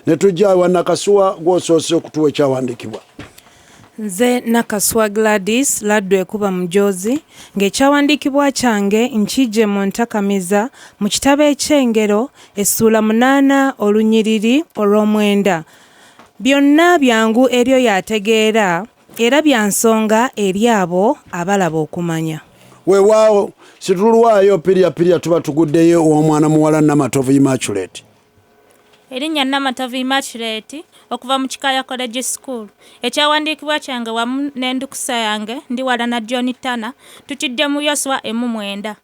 Ne tujja ewa Nakasuwa, gw'osoose okutuwa ekyawandiikibwa. Nze Nakasuwa Gladys, laddu ekuba mujoozi, ng'ekyawandiikibwa kyange nkigye mu ntakamiza mu kitabo eky'Engero essuula munaana olunyiriri olw'omwenda. Byonna byangu eri oyo ategeera, era bya nsonga eri abo abalaba okumanya. Weewaawo, situlwayo pirya pirya tuba tuguddeyo ew'omwana muwala Namatovu Immaculate. Erinnya Namatovu Immaculate okuva mu Kikaaya College School. Ekyawandiikibwa kyange wamu n'endukusa yange Ndiwalana John Tana tukiggye mu Yoswa emu mwenda.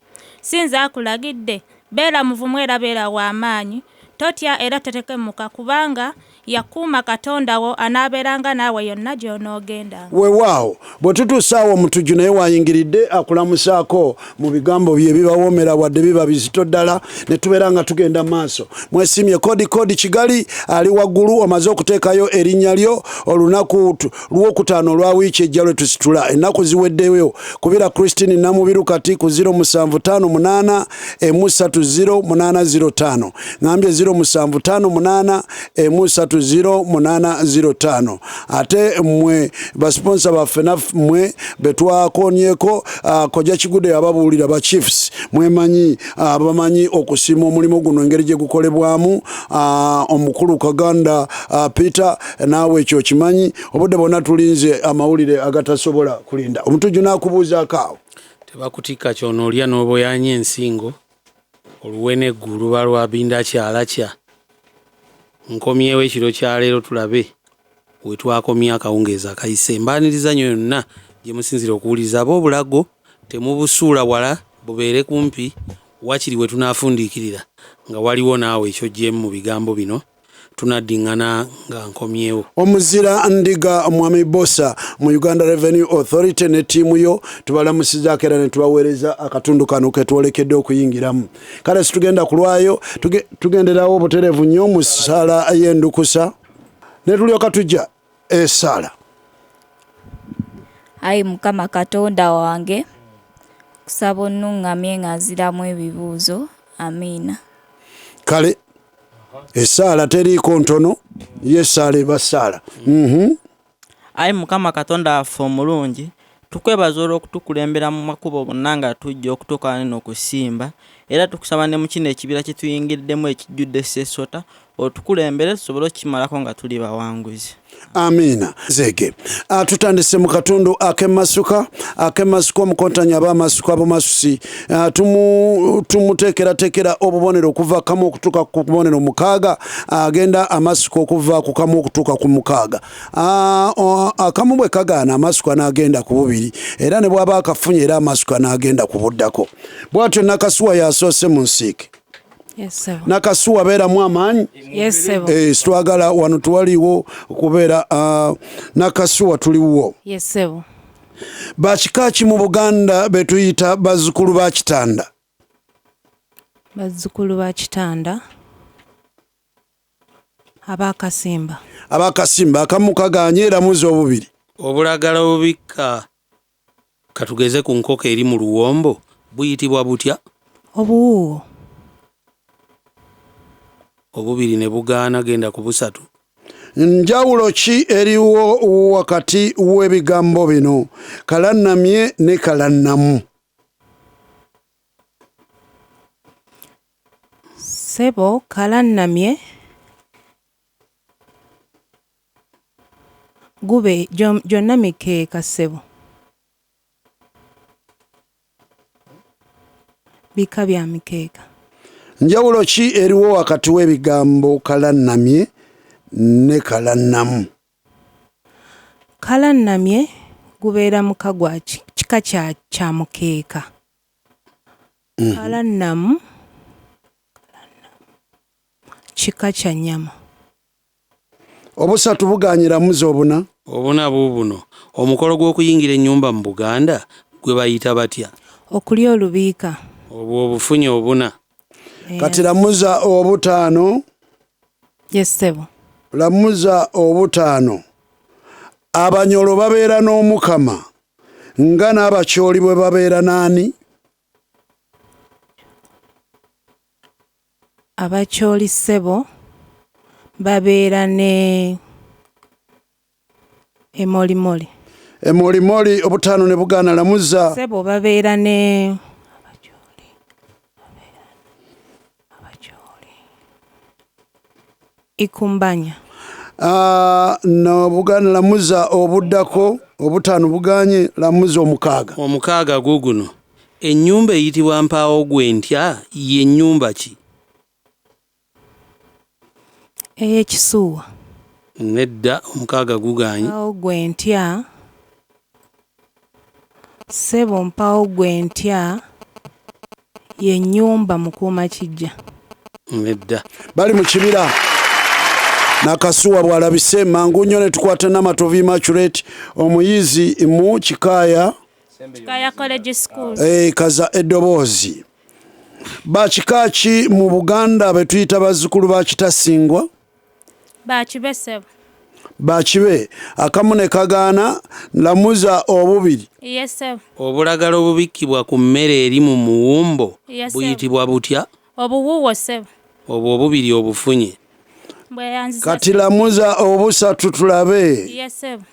Si nze akulagidde? Beera muvumu era beera wa maanyi. Totya era totekemuka, kubanga Yakuuma Katonda wo anaabeeranga naawe yonna gy'onoogendanga. Weewaawo, bwe tutuuse awo omutujju naye w'ayingiridde akulamusaako mu bigambo bye ebibawoomera wadde biba bizito ddala ne tubeera nga tugenda mu maaso. Mwesiimye Kodi Kodi Kigali ali waggulu omaze okuteekayo erinnya lyo olunaku lwokutaano olwa wiiki ejja lwe tusitula ennaku ziweddeyo. Kubira Christine Namubiru kati ku 0758 130 805. Ngambye 0758 130 805. Ate mmwe basiponsa baffe nammwe betwakonyeeko ah, Kojja Kigude ababuulira ba chiefs mwemanyi abamanyi ah, okusiima omulimu guno engeri gye gukolebwamu ah, omukulu Kaganda Peter naawe ekyo okimanyi obudde bwonna tulinze amawulire agatasobola kulinda omutujju n'akubuuzaako awo tebakutikka kyonoolya n'oboyanya ensingo Oluweneggu luba lwa bindakyalakya. Nkomyewo ekiro kya leero tulabe we twakomye akawungeezi akayise. Mbaaniriza nnyo yonna gye musinziira okuwuliriza. Ab'obulago temubusuula wala, bubeere kumpi wakiri we tunaafundiikirira nga waliwo naawe ky'oggyeemu mu bigambo bino. Tunaddingana nga nkomyewo. Omuzira Ndiga Mwami Bbosa mu Uganda Revenue Authority ne ttiimu yo tubalamusizaako era ne tubaweereza akatundu kano ke twolekedde okuyingiramu. Kale situgenda kulwayo, tugenderawo butereevu nnyo mu ssaala y'endukusa ne tulyoka tujja essaala. Ayi Mukama Katonda wange, nkusaba onnuŋŋamye nga nziramu ebibuuzo. Amiina. Kale Essaala teriiko ntono, ye essaala eba ssaala. Ayi Mukama Katonda waffe omulungi, tukwebaza olw'okutukulembera mu makubo gonna nga tujja okutuuka wano eno ku Simba, era tukusaba ne mu kino ekibira kye tuyingiddemu ekijjudde ssessota, otukulembere tusobole okukimalako nga tuli bawanguzi. Amiina. Zege. Ah, tutandise mu katundu ak'emasuka ak'emasuka omukontanyi aba amasuka bumasusi ah, tumuteekerateekera obubonero okuva kamu okutuuka ku bubonero mukaaga agenda amasuka okuva ku kamu okutuuka ku mukaaga akamu bwe kagaana amasuka n'agenda ku bubiri era ne bw'aba akafunye era amasuka n'agenda ku buddako bw'atyo Nakasuwa yasoose mu nsiike. Nakasuwa beeramu amaanyi eh, sitwagala wano tuwaliwo okubeera ah, Nakasuwa tuliwo bakika ki mu Buganda betuyita bazzukulu ba Kitanda? Bazzukulu ba Kitanda Abakasimba. Abakasimba akamu kagaanye eramuzi obubiri. Obulagala obubikka Katugeze ku nkoko eri mu luwombo buyitibwa butya? Obuwuuwo. Obubiri ne bugaana genda ku busatu. Njawulo ki eriwo wakati w'ebigambo bino kalannamye ne kalannamu? Ssebo kalannamye Gube gyonna mikeeka ssebo. Bika bya mikeeka. Njawulo ki eriwo wakati w'ebigambo kalannamye ne kalannamu? Kalannamye gubeera muka gwa kika kya mukeeka. Kalannamu kika kya nnyama. Obusatu bugaanye lamuza obuna. Obuna buubuno. Omukolo gw'okuyingira ennyumba mu Buganda gwe bayita batya? Okulya olubiika. Obwo obufunye obuna. Kati lamuza obutaano. Yes ssebo. Lamuza obutaano. Abanyolo babeera n'Omukama nga n'Abakyoli bwe babeera n'ani? Abachooli ssebo Babeera ne emolimoli. Emolimoli obutaano ne bugaana lamuza. Ssebo babeera ne Ikumbanya. Ah, no bugaana lamuza obuddako obutaano buganye lamuza omukaaga. Omukaaga guuguno. Ennyumba eyitibwa mpaawo gwe ntya ye nnyumba ki? Ey'ekisuuwa. Nedda omukaaga gugaanyi. Mpaawo gwe ntya. Ssebo mpaawo gwe ntya ye nnyumba Mukuumakijja. Nedda. Bali mu kibira. Nakasuwa bw'alabise mangu nnyo ne tukwata Namatovu Immaculate omuyizi mu Kikaaya. Kikaaya College School. Eh, kaza eddoboozi. Ba kika ki mu Buganda be tuyita bazzukulu ba Kitasingwa? Ba Kibe ssebo. Ba Kibe. Akamu ne kagaana, lamuza obubiri. Ye ssebo. Obulagala obubikkibwa ku mmere eri mu muwumbo Ye ssebo. buyitibwa butya? Obuwuuwo ssebo. Obwo obubiri obufunye. Mbweyanziza Kati ssebo. lamuza obusatu tulabe. Ye ssebo.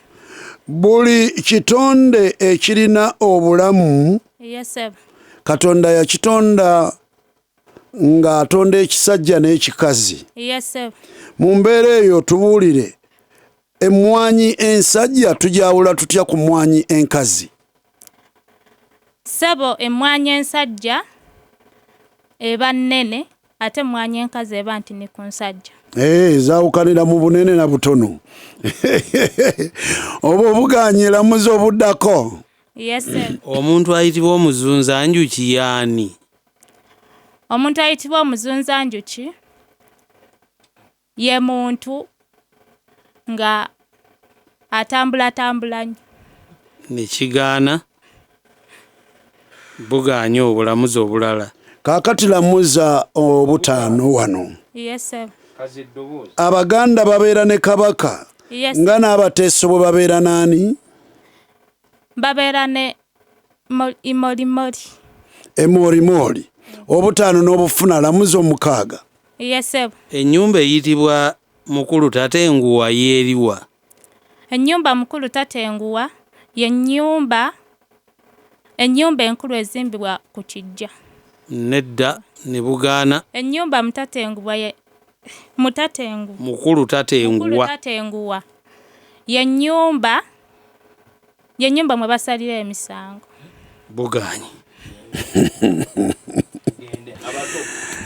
Buli kitonde ekirina obulamu Ye ssebo. Katonda yakitonda ng'atonda ekisajja n'ekikazi. Ye ssebo. Mu mbeera eyo tubuulire, emmwanyi ensajja tugyawula tutya ku mmwanyi enkazi? Ssebo emmwanyi ensajja eba nnene ate emmwanyi enkazi eba ntini ku nsajja. Eh, zaawukanira mu bunene na butono. Oba obugaanye lamuza obuddako. Yes, sir. Omuntu ayitibwa omuzunzanjuki y'ani? Omuntu ayitibwa omuzunzanjuki ye muntu nga atambulatambula nnyo. Ne kigaana. Bugaanye obwo lamuza obulala. Kaakati lamuza obutaano wano. Yes, sir. Abaganda babeera ne Kabaka Yes. nga n'Abateeso bwe babeera n'ani? Babeera ne imolimoli. Emorimori. Obutaano n'obufuna lamuza omukaaga. Yes, ssebo. Ennyumba eyitibwa Mukulu Tatenguwa y'eriwa? Ennyumba Mukulu Tatenguwa ye nnyumba ennyumba enkulu ezimbibwa ku kiggya. Nedda ne bugaana. Ennyumba Mutatenguwa ye Mutatengu. Mukulu Tatenguwa. Mukulu Tatenguwa ye nnyumba ye nnyumba mwe basalira emisango. Bugaanyi.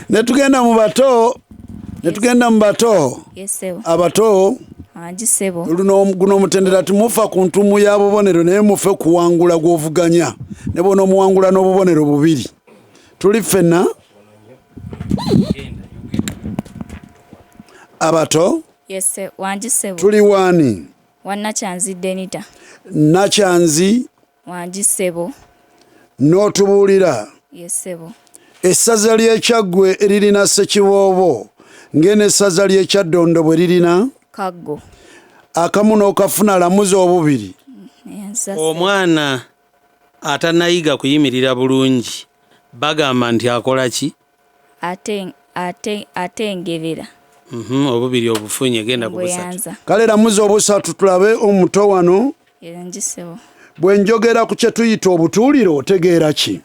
Ne tugenda mu bato, ne tugenda mu bato. Yes, ssebo. Abato. Angi ssebo. Luno guno omutendera tumufa ku ntumu ya bubonero naye mufe kuwangula gw'ovuganya. Ne bw'onoomuwangula n'obubonero bubiri. Tuli ffenna. Abato. Yes, ssebo. Wangi ssebo. Tuli waani? Wa Nakyanzi Denita. Nakyanzi. Wangi ssebo. N'otubuulira. Yes ssebo. Essaza ly'e Kyaggwe lirina Ssekiboobo ng'enessaza ly'e Kyaddondo bwe lirina? Kaggo. Akamu n'okafuna lamuza obubiri. Omwana atannayiga kuyimirira bulungi bagamba nti akola ki? Atengerera. Obubiri obufunye genda ku busatu. Kale lamuza obusatu tulabe omuto wano. Ngi ssebo. Bwe njogera ku kye tuyita obutuuliro otegeera ki?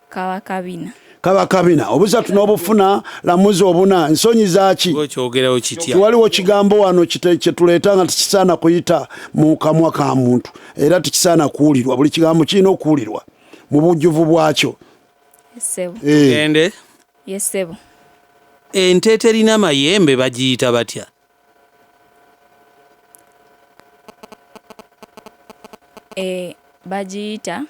Kaba kabina. Kaba kabina. Obusatu n'obufuna lamuza obuna. Nsonyi zaaki? Okyogerawo kitya? Waliwo kigambo wano kye tuleeta nga tekisaana kuyita mu kamwa ka muntu era tekisaana kuwulirwa. Buli kigambo kirina okuwulirwa mu bujjuvu bwakyo. Ssebo. Tugende. Ye ssebo. Ente eterina mayembe bagiyita batya? Bagiyita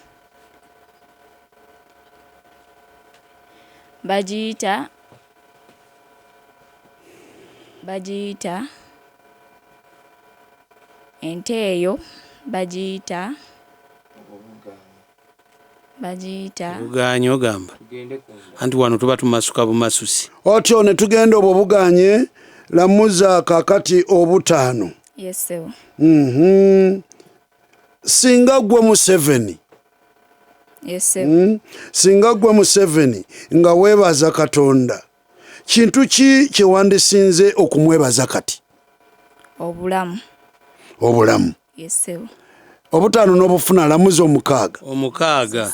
bagiyita ente eyo bagiyita Bugaanye ogamba anti wano tuba tumasuka bumasusi. Otyo ne tugenda obwo bugaanye lamuza kaakati obutaano. Yes, ssebo. Singa ggwe Museveni. Yes, ssebo. Singa ggwe Museveni nga weebaza Katonda. Kintu ki kye wandisinze okumwebaza kati? Obulamu. Obulamu. Yes ssebo. Obutaano n'obufuna lamuza omukaaga. Omukaaga.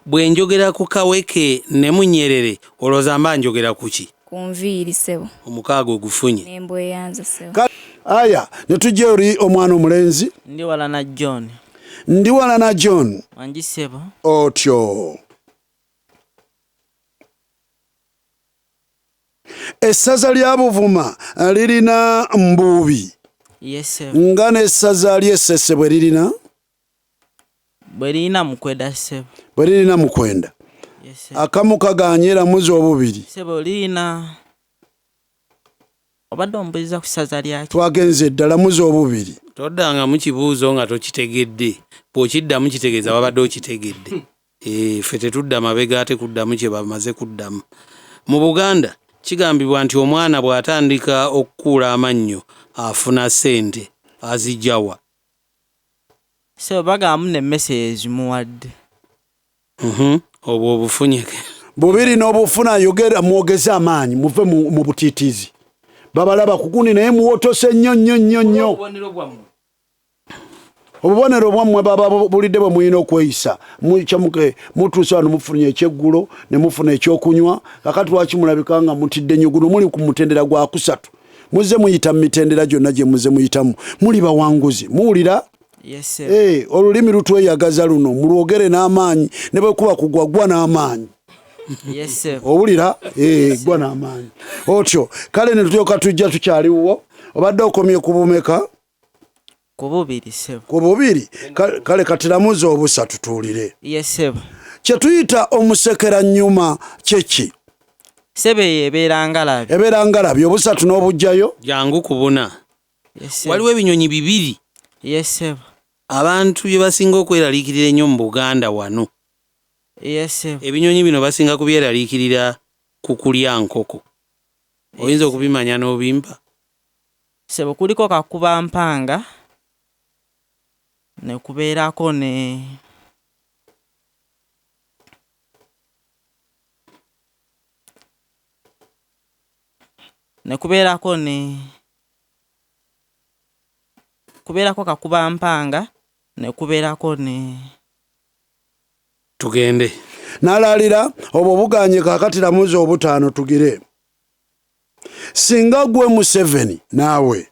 Bwe njogera ku kaweke ne munyerere olowooza mba njogera ku ki? Ku nviiri ssebo. Omukaaga ogufunye. Ne mbweyanza ssebo. Aya ne tujja eri omwana omulenzi. Ndi walana John. Ndi walana John. Wangi ssebo. Otyo. Essaza lya Buvuma lirina Mbuubi. Yes ssebo. Nga n'essaza ly'e Ssese bwe lirina? Bwe lirina Mukwenda ssebo. Bwe lirina Mukwenda. Yes ssebo. Akamu kagaanye lamuza obubiri. Ssebo lirina Obadde ombuuziza ku ssaza lyaki? Twagenze dda lamuza obubiri. Toddangamu kibuuzo nga tokitegedde. Bw'okiddamu kitegeeza wabadde okitegedde. Eeh ffe tetudda mabega ate kuddamu kye bamaze kuddamu. Mu Buganda kigambibwa nti omwana bw'atandika okukuula amannyo afuna ssente. Aziggya wa? Ssebo bagamba mbu n'emmese y'ezimuwadde. Uhmm obwo obufunye. Bubiri n'obufuna yogera mwogeze amaanyi muve mu butiitiizi. Babalaba ku gundi naye muwotose nnyo nnyo nnyo nnyo. Obubonero bwammwe bababulidde bwe mulina okweyisa. Mutuuse wano mufunye ekyeggulo ne mufuna ekyokunywa. Kakati lwaki mulabika nga mutidde nnyo? Guno muli ku mutendera gwa kusatu. Muzze muyita mu mitendera gyonna gye muzze muyitamu. Muli bawanguzi. Muwulira? Yes, eh, olulimi lutweyagaza luno mulwogere n'amaanyi ne bwe kuba kugwa gwa n'amaanyi. Yes, owulira eh, gwa n'amaanyi otyo. Kale ne tulyoka tujja tukyaliwo. Obadde okomye ku bumeka? Ku bubiri ssebo. Ku bubiri. Kale kati lamuza obusatu tuwulire. Yes ssebo. Kye tuyita omusekerannyuma kye ki? Ssebo eyo ebeera ngalabi. Ebeera ngalabi. Obusatu n'obujjayo. Jangu ku buna. Yes ssebo. Waliwo ebinyonyi bibiri. Yes ssebo. Abantu bye basinga okweraliikirira ennyo mu Buganda wano. Yes ssebo. Ebinyonyi bino basinga kubyeraliikirira ku kulya nkoko. Oyinza okubimanya n'obimpa? Ssebo kuliko Kakubampanga ne kubeerako ne ne kubeerako ne kubeerako Kakubampanga ne kubeerako ne Tugende. N'alaalira obwo buganye kaakati lamuza obutaano tugire. Singa gwe Museveni naawe.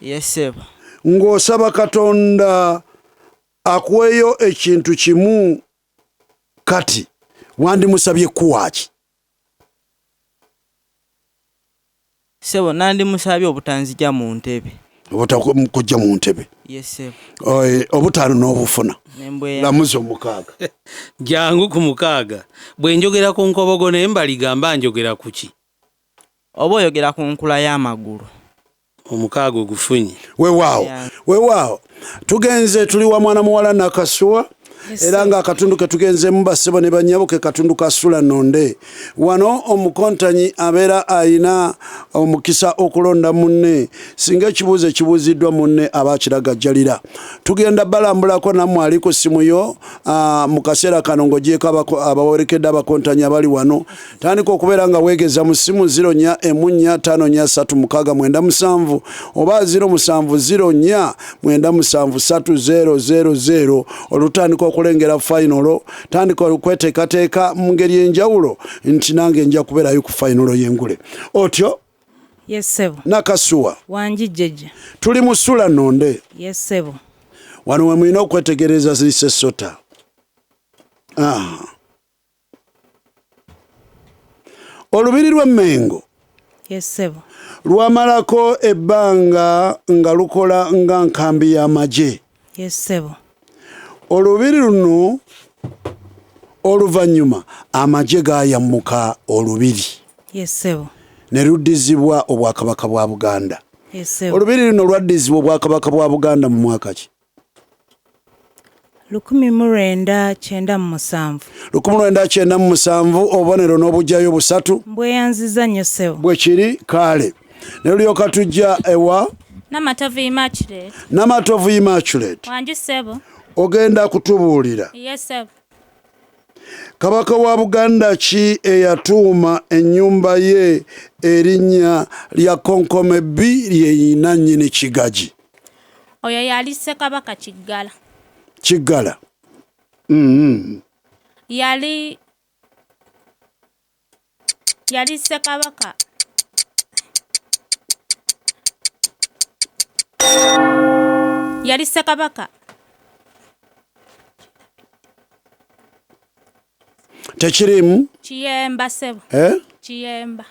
Yes ssebo. Ng'osaba Katonda akuweeyo ekintu kimu kati wandimusabye kuwa ki? Ssebo nandimusabye obutanzigya mu ntebe. Obutakujja mu ntebe. Yes ssebo. Obutaano n'obufuna. Lamuza omukaaga. Jangu ku mukaaga. Bwe njogera ku nkobogo n'embaliga mba njogera ku ki? Oba oyogera ku nkula y'amagulu. Omukaaga ogufunye. Wewaawo, wewaawo. Tugenze tuli wa mwana muwala Nakasuwa. Era nga akatundu ke tugenzemu bassebo ne bannyabo ke katundu ka Sula Nonde. Wano omukontanyi abeera alina omukisa okulonda munne singa ekibuuzo ekibuuziddwa munne aba akiragajjalira. Tugenda balambulako nammwe ali ku ssimu yo mu kaseera kano ng'ogyeko abawerekedde abakontanyi abali wano. Tandika okubeera nga weegeza mu ssimu 0 4 1 5 4 3 6 9 7 oba 0 7 0 4 9 7 3 0 0 0. Olutandika okulengera fayinolo, tandika okweteekateeka mu ngeri enjawulo nti nange nja kubeerayo ku fayinolo y'engule. Otyo? Yes ssebo. Nakasuwa. Wangi jjajja. Tuli mu ssula nnonde. Yes ssebo. Wano we mulina okwetegereza zisessota. Olubiri lw'e Mmengo lwamalako ebbanga nga lukola nga nkambi y'amagye. Olubiri luno oluvannyuma amagye gaayammuka olubiri ne luddizibwa Obwakabaka bwa Buganda. Olubiri luno lwaddizibwa Obwakabaka bwa Buganda mu mwaka ki? 1997. 1997, obubonero n'obujjayo busatu. Mbweyanziza nnyo ssebo. Bwe kiri, kaale. Ne lulyoka tujja ewa Namatovu Immaculate. Namatovu Immaculate. Wangi ssebo. Ogenda kutubuulira. Yes ssebo. Kabaka wa Buganda ki eyatuuma ennyumba ye erinnya lya Konkome bbi lyeyina nnyini Kigagi? Oyo yali Ssekabaka Kiggala. Kiggala. Yali yali Ssekabaka yali Ssekabaka Tekiriimu? Kiyemba ssebo. Eh? Kiyemba.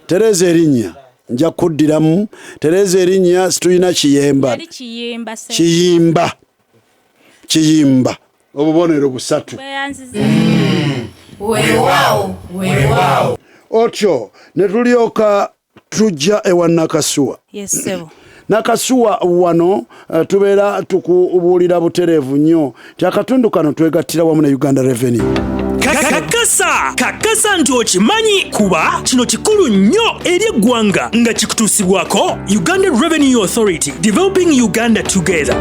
Tereza erinnya nja kuddiramu. Tereza erinnya situlina Kiyemba. Yali Kiyimba ssebo. Kiyimba. Kiyimba. Obubonero busatu. Bweyanziza. Weewaawo, weewaawo. Otyo ne tulyoka tujja ewa Nakasuwa. Yes ssebo. Nakasuwa wano tubeera tukubuulira butereevu nnyo nti akatundu kano twegattira wamu ne Uganda Revenue. Kakasa kakasa nti okimanyi kuba kino kikulu nnyo eri eggwanga nga kikutuusibwako Uganda Revenue Authority, developing Uganda together.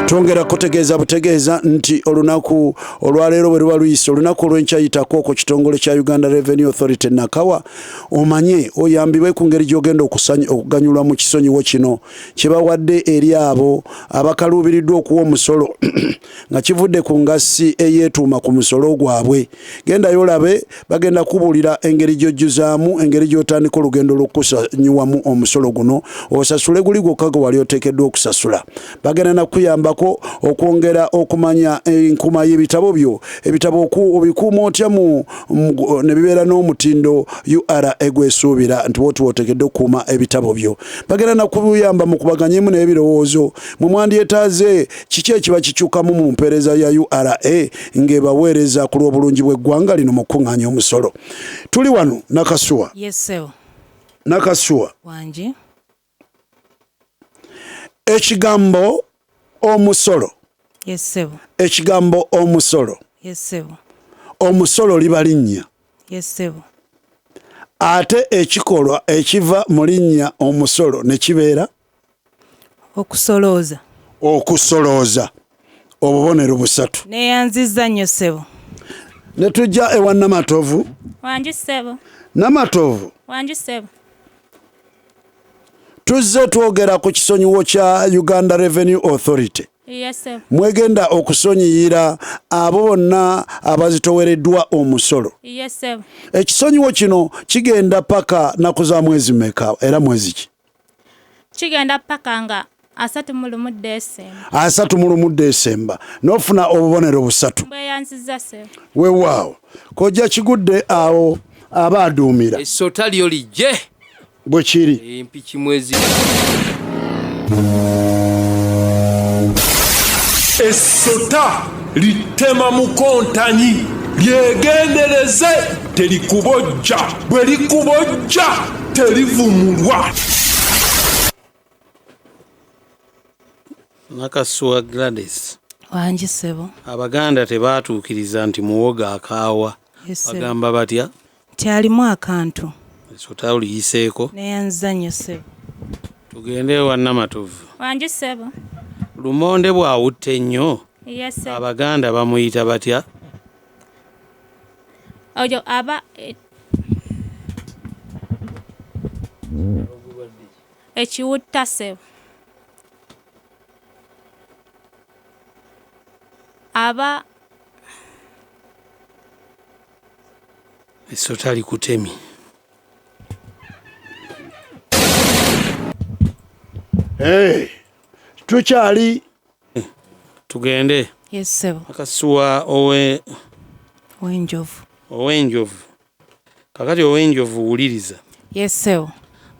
Twongera kutegeeza butegeeza nti olunaku olwaleero bwe luba luyise olunaku olw'enkya yitako ku kitongole kya Uganda Revenue Authority Nakawa omanye oyambibwe ku ngeri gy'ogenda okuganyulwa mu kisonyiwo kino kye bawadde eri abo abakaluubiriddwa okuwa omusolo nga kivudde ku ngassi eyeetuuma ku musolo gwabwe. Gendayo olabe, bagenda kukubuulira engeri gy'ojjuzaamu, engeri gy'otandika olugendo lw'okukusonyiwamu omusolo guno osasule guli gwokka gwe wali oteekeddwa okusasula. Bagenda na kukuyambako okwongera okumanya enkuma y'ebitabo byo, ebitabo obikuuma otya mu ne bibeera n'omutindo URA gwesuubira nti bw'oti bw'oteekeddwa okukuuma ebitabo byo. Bagenda na kuyamba mu kubaganyemu n'ebirowoozo mwe mwandyetaaze kiki ekiba kikyukamu mu mpeereza ya URA ng'ebaweereza ku lw'obulungi bw'eggwanga lino mu kukuŋŋaanya omusolo. Tuli wano Nakasuwa. Yes ssebo. Nakasuwa. Wangi. Ekigambo omusolo. Yes ssebo. Ekigambo omusolo. Yes ssebo. Omusolo liba linnya. Yes ssebo. Ate ekikolwa ekiva mu linnya omusolo ne kibeera? Okusolooza. Okusolooza. Obubonero busatu. Neeyanzizza nnyo ssebo. Ne tujja ewa Namatovu. Wangi ssebo. Namatovu. Wangi ssebo. Tuzze twogera ku kisonyiwo kya Uganda Revenue Authority. Yes ssebo. Mwegenda okusonyiyira abo bonna abazitowereddwa omusolo. Yes ssebo. Ekisonyiwo kino kigenda paka nnaku za mwezi meka era mwezi ki? Kigenda paka nga 31 Desemba. 31 Desemba n'ofuna obubonero busatu. Mbweyanzizza ssebo. Weewaawo. Kojja Kigudde awo aba aduumira. Essota lyo lijje. Bwe kiri. Empiki mwezi. Essota litema mukontanyi, lyegendereze terikubojja, bwe likubojja terivumulwa. Nakasuwa Gladys. Wangi ssebo. Abaganda tebaatuukiriza nti muwogo akaawa. Yes, ssebo. Bagamba batya? Nti alimu akantu. Essota oliyiseeko. Neeyanziza nnyo ssebo. Tugende ewa Namatovu. Wangi ssebo. Lumonde bw'awutta ennyo, Yes, ssebo. Abaganda bamuyita batya? Oyo aba ekiwutta ssebo. Aba Essota likutemye. Hey, tukyali tugende. Yes, ssebo. Akasuwa Ow'enjovu. Ow'enjovu. Kakati ow'enjovu wuliriza. Yes, ssebo.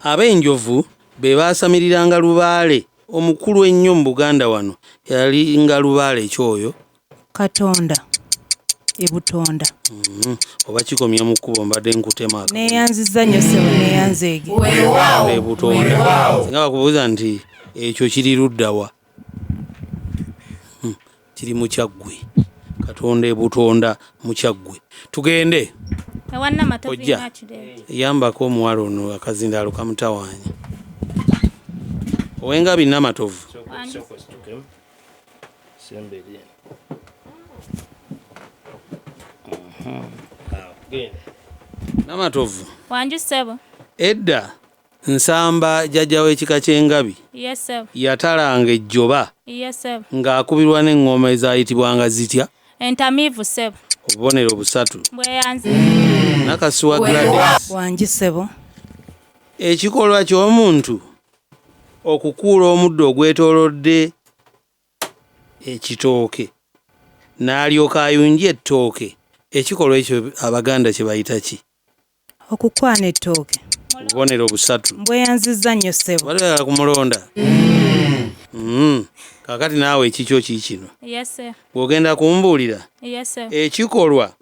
Ab'enjovu be baasamiriranga Lubaale omukulu ennyo mu Buganda wano yalinga Lubaale ki oyo? Katonda e Butonda. Oba kikomya mu kkubo mbadde nkutema akabonero. Neeyanzizza nnyo ssebo, neeyanzeege. Weewaawo, E Butonda. weewaawo. Singa bakubuuza nti ekyo kiri ludda wa? Kiri mu Kyaggwe. Katonda e Butonda mu Kyaggwe. Tugende. Ewa Namatovu Ojja. Immaculate. Yambako omuwala ono akazindaalo kamutawaanya. Ow'engabi Namatovu. Wangi. Kasookemu semberi eno. Awo, genda. Namatovu. Wangi ssebo. Edda Nsamba jjajja w'ekika ky'Engabi Ye ssebo. yatalanga ejjoba Ye ssebo. ng'akubirwa n'eŋŋoma ezaayitibwanga zitya? Entamiivu ssebo. Obubonero busatu. Mbweyanze. Nakasuwa Gladys. Wangi ssebo. Ekikolwa ky'omuntu okukuula omuddo ogwetoolodde ekitooke n'alyoka ayunja ettooke, ekikolwa ekyo Abaganda kye bayita ki? Okukwana ettooke. Obubonero busatu. Mbweyanzizza nnyo ssebo. Obadde oyagala kumulonda? Mm. Kaakati naawe ekikyo kiikino. Yes sir. Bw'ogenda kumbuulira Yes sir. ekikolwa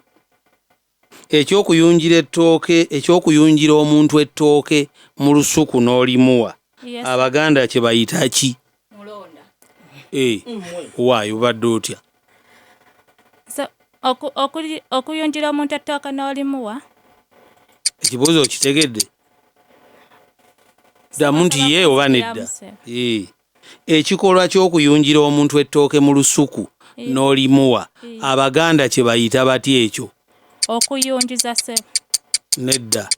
eky'okuyungira ettooke eky'okuyungira omuntu ettooke mu lusuku n'olimuwa Yes. Abaganda kye bayita ki? Eh, waayo obadde otya? So, okuyungira omuntu ettooke n'olimuwa. Ekibuuzo okitegedde? Ddamu nti ye oba nedda. Eh. Ekikolwa ky'okuyungira omuntu ettooke mu lusuku n'olimuwa Abaganda kye bayita batya ekyo? Okuyunjiza ssebo. Nedda.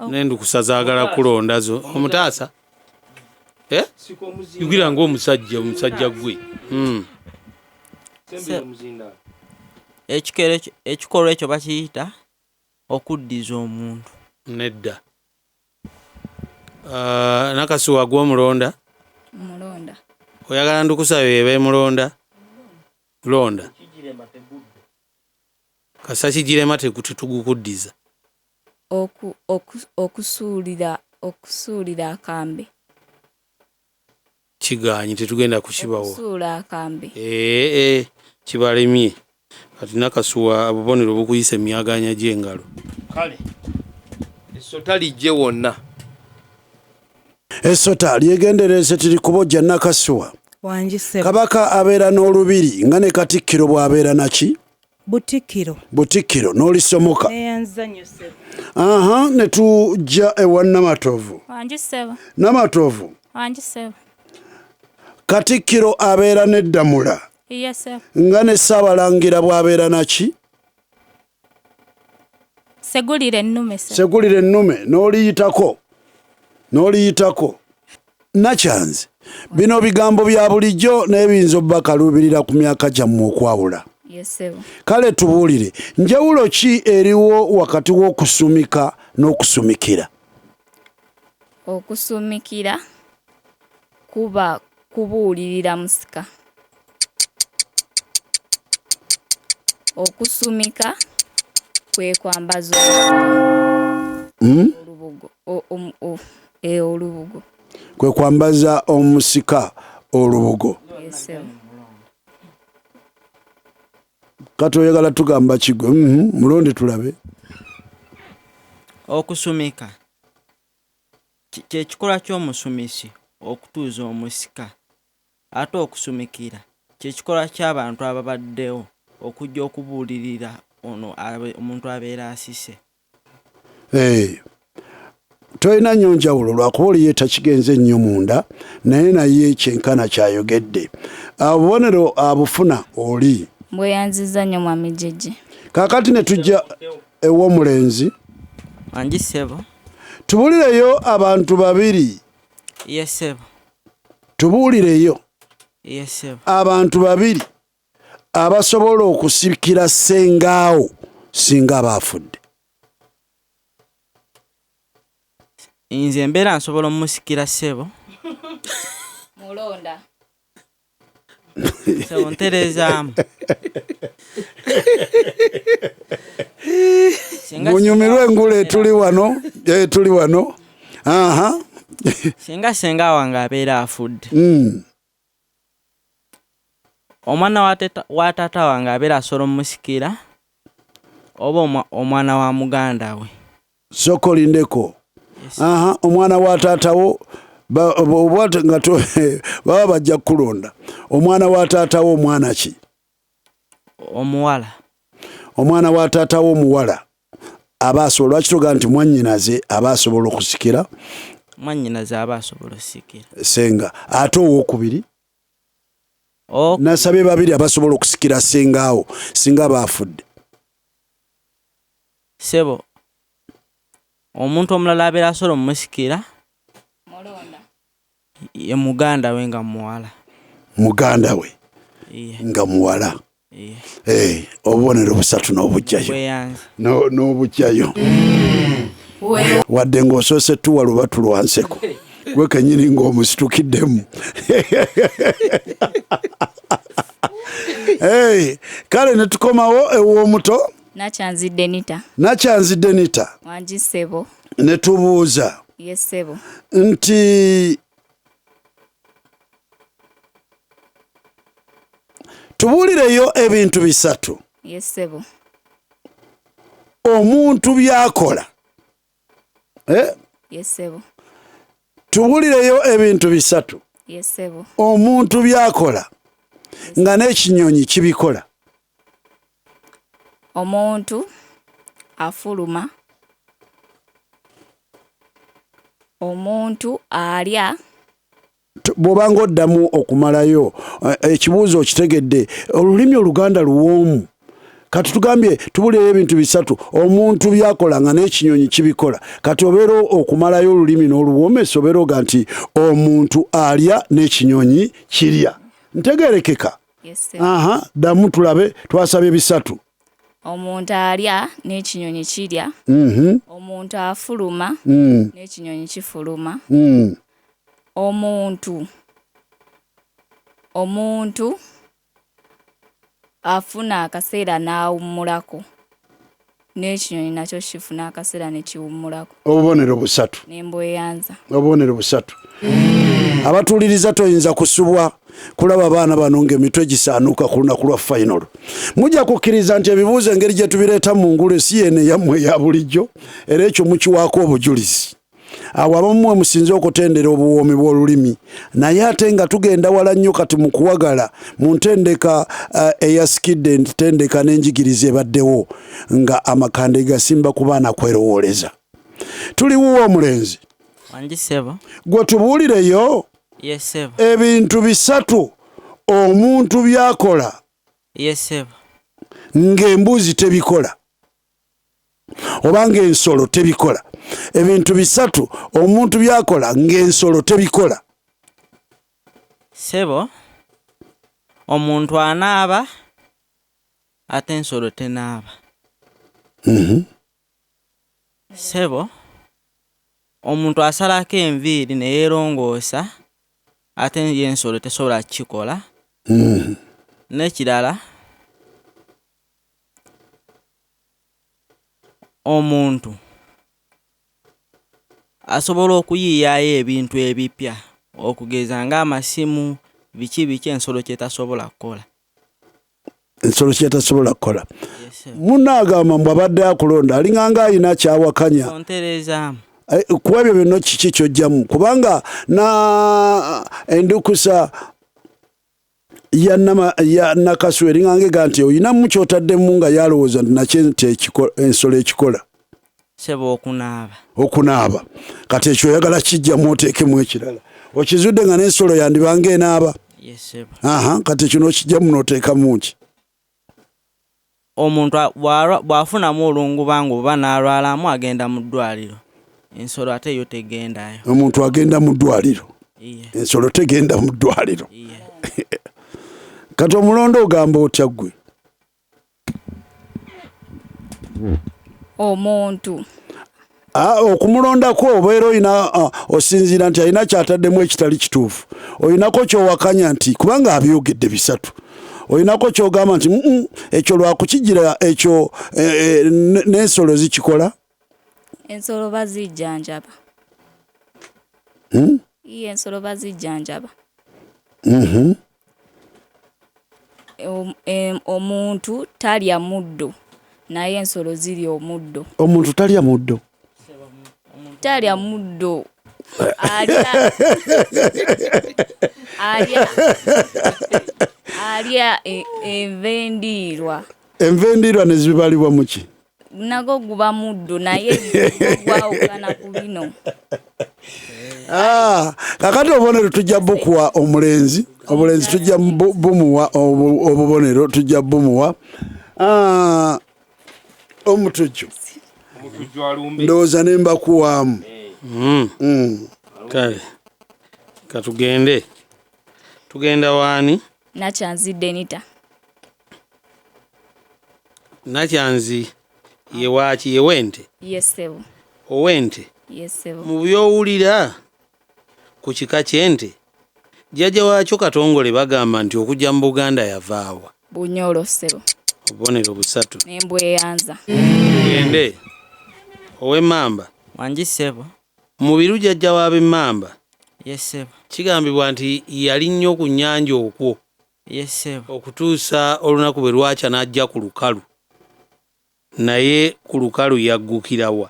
Nendukusa zaagala kulonda zo. Omutaasa? Eh? Yugira ng'omusajja omusajja gwe. Ekikolwa ekyo bakiyita okuddiza omuntu. Nedda. Nakasuwa gwe omulonda? Mulonda. Oyagala ndukusa yo eba emulonda? Londa. Kasa kigirema tetugukuddiza. Okusuulira akambe. Kigaanyi tetugenda kukibawa. Okusuula akambe. Kibalemye. Kati Nakasuwa obubonero bukuyise emyagaanya gy'engalo. Kale. Essota lijje wonna. Essota lyegendereze tirikubojja Nakasuwa. Wangi ssebo. Kabaka abeera n'olubiri nga ne Katikkiro bw'abeera naki? Butikkiro. Butikkiro n'olisomoka. Neyanza nnyo ssebo. Aha, ne tujja ewa Namatovu. Wangi ssebo. Namatovu. Wangi ssebo. Katikkiro abeera n'eddamula. Yes ssebo. Nga ne Ssaabalangira bw'abeera naki? Segulire ennume ssebo. Segulire ennume n'oliyitako. N'oliyitako. Nakyanzi, bino bigambo bya bulijjo naye biyinza obbakaluubirira ku myaka gyammwe okwawula. Yes ssebo. Kale tubuulire, njawulo ki eriwo wakati w'okusumika n'okusumikira? Okusumikira kuba kubuulirira musika. Okusumika kwe kwambaza omusika. Olubugo. Olubugo. Kwe kwambaza omusika olubugo. Yes sir. Kati oyagala tugamba kigwe. Mulonde tulabe. Okusumika kye kikolwa ky'omusumisi okutuuza omusika. Ate okusumikira kye kikolwa ky'abantu ababaddewo okujja okubuulirira ono omuntu abeera asise. Tolina nnyo njawulo lwakuba oli ye takigenze nnyo munda naye naye kyenkana kyayogedde. Obubonero abufuna oli. Mbweyanzizza nnyo Mwami Jjejje. Kaakati ne tujja ew'omulenzi. Wangi ssebo. Tubuulireyo abantu babiri. Ye ssebo. Tubuulireyo. Ye ssebo. Abantu babiri abasobola okusikira ssengaawo singa aba afudde. Nze mbeera nsobola omusikira ssebo. Mulonda. Ssebo nterezaamu. Munyumirwe engule tuli wano, tuli wano. Aha. Singa ssenga wange abeera afudde. Omwana wa taata wange abeera asobola omusikira oba omwana wa muganda we. Sooka olindeko. Aha, omwana wa taata wo nga baba bajja kukulonda. Omwana wa taata wo omwana ki? Omuwala. Omwana wa taata wo omuwala aba asobola, lwaki togamba nti mwannyinaze aba asobola okusikira? Mwannyinaze aba asobola osikira. Senga. Ate owokubiri? Nasabye babiri abasobola okusikira sengaawo singa baafudde. Ssebo, omuntu omulala abeera asobola omusikira ye muganda we nga muwala. Muganda we nga muwala. Eh, obubonero busatu n'obujjayo n'obujjayo wadde ng'osoose tuwa lubatu lwa nseko gwe kenyini ng'omusitukiddemu. Kale ne tukomawo ew'omuto Nakyanzi Denita. Nakyanzi Denita. Wangi ssebo. Ne tubuuza. Ye ssebo. Nti tubuulireyo ebintu bisatu. Ye ssebo. Omuntu by'akola. Eh? Ye ssebo. Tubuulireyo ebintu bisatu. Ye ssebo. Omuntu by'akola nga n'ekinyonyi kibikola. Omuntu afuluma. Omuntu alya. Bw'oba ng'oddamu okumalayo eh, ekibuuzo okitegedde, olulimi Oluganda luwoomu. Kati tugambye tubulireyo ebintu bisatu omuntu byakola nga n'ekinyonyi kibikola. Kati obeera okumalayo olulimi n'oluwoomesa obeera oga nti omuntu alya n'ekinyonyi kirya. Ntegeerekeka? Aha, ddamu tulabe, twasabye bisatu. Omuntu alya n'ekinyonyi kirya. Omuntu afuluma n'ekinyonyi kifuluma. Omuntu omuntu afuna akaseera n'awummulako n'ekinyonyi nakyo kifuna akaseera ne kiwummulako. Obubonero busatu. Ne mbweyanza. Obubonero busatu. Abatuuliriza toyinza kusubwa kulaba baana bano ng'emitwe gisaanuuka ku lunaku lwa fayinolo. Mujja kukkiriza nti ebibuuzo engeri gye tubireeta mu ngule si yeeno eyammwe eya bulijjo, era ekyo mukiwaako obujulizi. Awo abamu mwe musinze okutendera obuwoomi bw'olulimi, naye ate nga tugenda wala nnyo kati mu kuwagala mu ntendeka eh, eyasikidde entendeka n'enjigiriza ebaddewo nga amakanda egasimba ku baana kwerowooleza. Tuli wuwo omulenzi. Wangi ssebo. Gwe tubuulireyo Ye ssebo. ebintu bisatu omuntu by'akola Ye ssebo. ng'embuzi tebikola oba ng'ensolo tebikola. Ebintu bisatu omuntu by'akola ng'ensolo tebikola. Ssebo, omuntu anaaba ate ensolo tenaaba. Ssebo, omuntu asalako enviiri ne yeerongoosa ate yo ensolo tesobola kukikola. N'ekirala, omuntu asobola okuyiiyaayo ebintu ebipya okugeza ng'amasimu, biki biki ensolo ky'etasobola kukola. Ensolo kyetasobola kukola. Munno agamba mbu abadde akulonda alinganga alina kyawakanya. Ontereezaamu. Eh, ku ebyo byonna kiki kyojjamu kubanga na endukusa ya nama ya Nakasu eringanga ega nti olinamu kyotaddemu nga yalowooza nti nakyo nti ensolo ekikola. Ssebo okunaaba. Okunaaba. Kati ekyo oyagala kijjamu oteekemu ekirala. Okizudde nga n'ensolo yandibanga enaaba. Ye ssebo. Aha, kati ekyo n'okijjamu n'oteekamu ki? Omuntu bw'afunamu olungubangu oba n'alwalamu agenda mu ddwaliro. Ensolo ate yo tegendayo. Omuntu agenda mu ddwaliro. Ensolo tegenda mu ddwaliro. Kati omulondo ogamba otya ggwe? Omuntu. Ah, okumulondako obeera olina ah, osinziira nti alina kyataddemu ekitali kituufu, olinako kyowakanya nti kubanga abyogedde bisatu, olinako kyogamba nti ekyo lwakukigira ekyo eh, eh, n'ensolo zikikola. Ensolo bazijjanjaba. Iye ensolo bazijjanjaba. Omuntu talya muddo naye ensolo zirya omuddo. Omuntu talya muddo. Talya muddo. Alya alya alya enva endiirwa. Enva endiirwa ne zibalibwa mu ki? Nago guba muddo naye gwawukana ku bino. Ah, kakati obubonero tujja bukuwa omulenzi obulenzi tujja bumuwa obubonero tujja bumuwa ah, omutujju ndowooza ne mbakuwaamu eh. mm. Mm. Kale katugende tugenda waani Nakyanzi Denita. Nakyanzi ye waaki ye w'ente? Ye ssebo. Ow'ente? Ye ssebo. Mu by'owulira ku kika ky'ente, jjajja waakyo Katongole bagamba nti okujja mu Buganda yavaawa? Bunyoro ssebo. Obubonero busatu. Ne mbweyanza. Tugende. Ow'emmamba? Wangi ssebo. Mubiru jjajja w'ab'emmamba. Ye ssebo. Kigambibwa nti yali nnyo ku nnyanja okwo. Ye ssebo. Okutuusa olunaku bwe lwakya n'ajja ku lukalu. Naye ku lukalu yaggukira wa?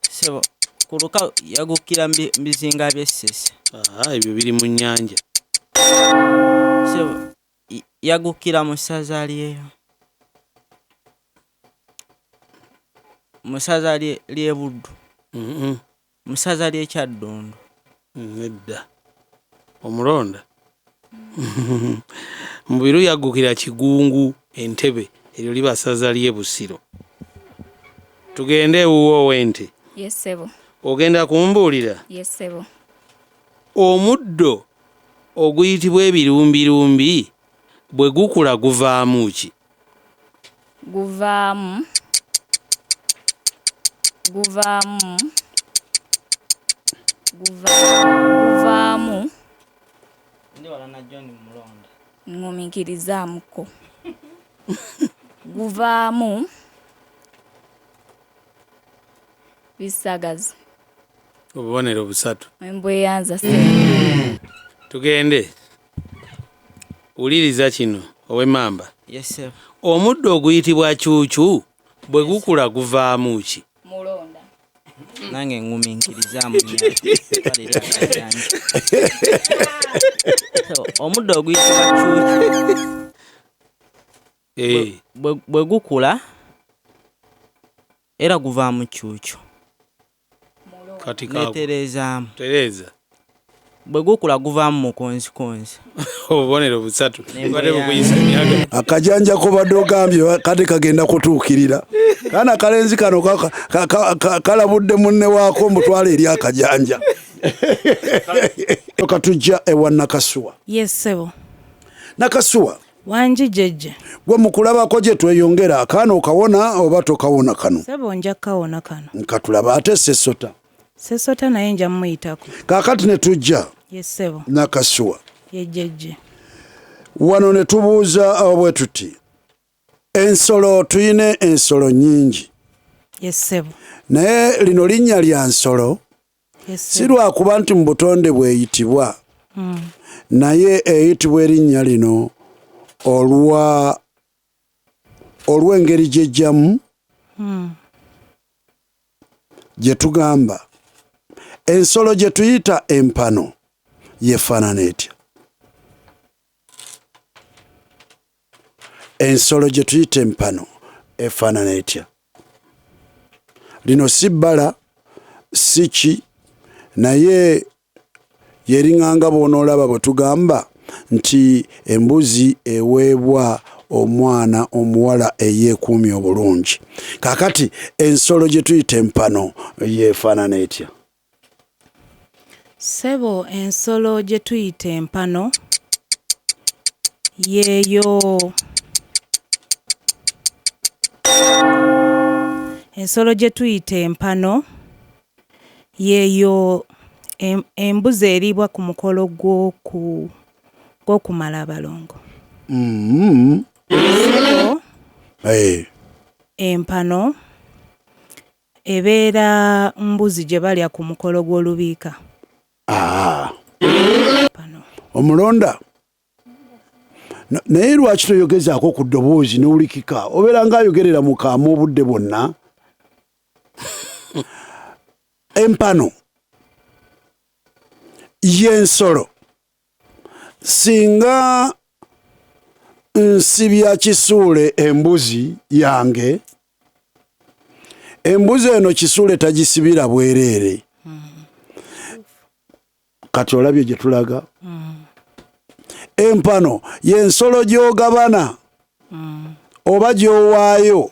Ssebo, ku lukalu yaggukira mu bizinga by'e Ssese. Aa, ebyo biri mu nnyanja. Ssebo, yaggukira mu ssaza ly'e mu ssaza ly'e Buddu. Mu ssaza ly'e Kyaddondo. Nedda. Omulonda? Mubiru yaggukira Kigungu e Ntebe, eryo liba ssaza ly'e Busiro. Tugende ewuwo ow'ente. Ye ssebo. Ogenda kumbuulira? Ye ssebo. Omuddo oguyitibwa ebirumbirumbi bwe gukula guvaamu ki? Guvaamu guvaamu guvaamu ŋŋumiikirizaamuko guvaamu bisagazi. Obubonero busatu. Mbweyanza ssebo. Tugende. Wuliriza kino ow'emmamba. Yes ssebo. Omuddo oguyitibwa cuucu bwe gukula guvaamu ki? Mulonda. Nange ŋŋumiikirizaamu omuddo oguyitibwa cuucu eh. bwe gukula era guvaamu cuucu. Kati Netereezaamu. Tereeza. Bwe gukula guvaamu mukonzikonzi. Obubonero busatu. Bubadde bukuyisa emyaka. Akajanja kobadde ogambye kati kagenda kutuukirira. Kaana kalenzi kano kalabudde munne waako mutwale eri akajanja. Katujja ewa Nakasuwa. Yes ssebo. Nakasuwa. Wangi jjajja. Gwe mu kulabako gye tweyongera akaana okawona oba tokawona kano? Ssebo nja kukawona kano. Katulabe ate Ssessota. Ssessota naye nja muyitako. Kaakati ne tujja. Ye ssebo. Nakasuwa. Ye jjajja. Wano ne tubuuza bwe tuti. Ensolo tuyina ensolo nnyingi. Ye ssebo. Naye lino linnya lya nsolo. Si lwakuba nti mu butonde bw'eyitibwa, naye eyitibwa erinnya lino olwa olw'engeri gy'ejjamu gye tugamba ensolo gye tuyita empano yefaanana etya? Ensolo gye tuyita empano efaanana etya? Lino si bbala, si ki, naye yeringanga bw'onoolaba bwe tugamba nti embuzi eweebwa omwana omuwala eyeekuumye obulungi. Kaakati ensolo gye tuyita empano yeefaanana etya? Ssebo ensolo gye tuyita empano yeeyo Ensolo gye tuyita empano yeeyo embuzi eriibwa ku mukolo gw'okumala abalongo. Mm-hmm. Ssebo eh. empano Ebeera mbuzi gye balya ku mukolo gw'olubiika. Ah. Omulonda naye lwaki toyogezaako ku ddoboozi nowulikika obeera nga ayogerera mu kaama obudde bwonna empano y'ensolo Singa nsibya kisuule embuzi yange Embuzi eno Kisuule tagisibira bwereere. Kati olabye gye tulaga? Empano y'ensolo gy'ogabana oba gy'owaayo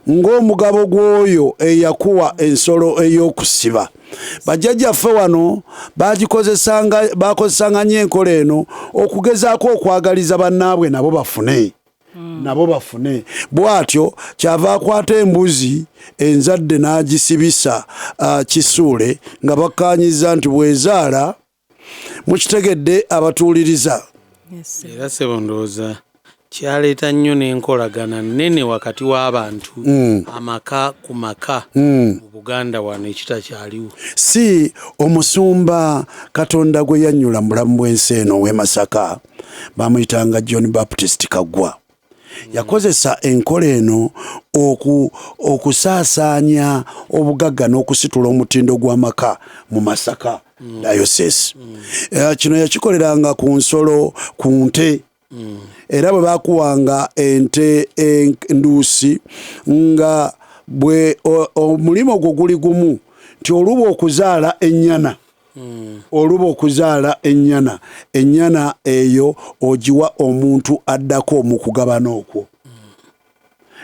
ng'omugabo gw'oyo eyakuwa ensolo ey'okusiba. Bajjajjaffe wano bagikozesanga bakozesanga nnyo enkola eno okugezaako okwagaliza bannaabwe nabo bafune. Nabo bafune. Bw'atyo kyava akwata embuzi enzadde n'agisibisa Kisuule nga bakkaanyizza nti bw'ezaala Mukitegedde abatuwuliriza? Era ssebo ndowooza kyaleeta nnyo n'enkolagana nnene wakati w'abantu amaka ku maka mu Buganda wano ekitakyaliwo. Si omusumba Katonda gwe yannyula mu bulamu bw'ensi eno ow'e Masaka bamuyitanga John Baptist Kaggwa. Yakozesa enkola eno oku, okusaasaanya obugagga n'okusitula omutindo gw'amaka mu Masaka Diocese. Kino yakikoleranga ku nsolo, ku nte. Era bwe bakuwanga ente enduusi nga bwe omulimu gwo guli gumu nti oluba okuzaala ennyana oluba okuzaala ennyana, ennyana eyo ogiwa omuntu addako mu kugabana okwo.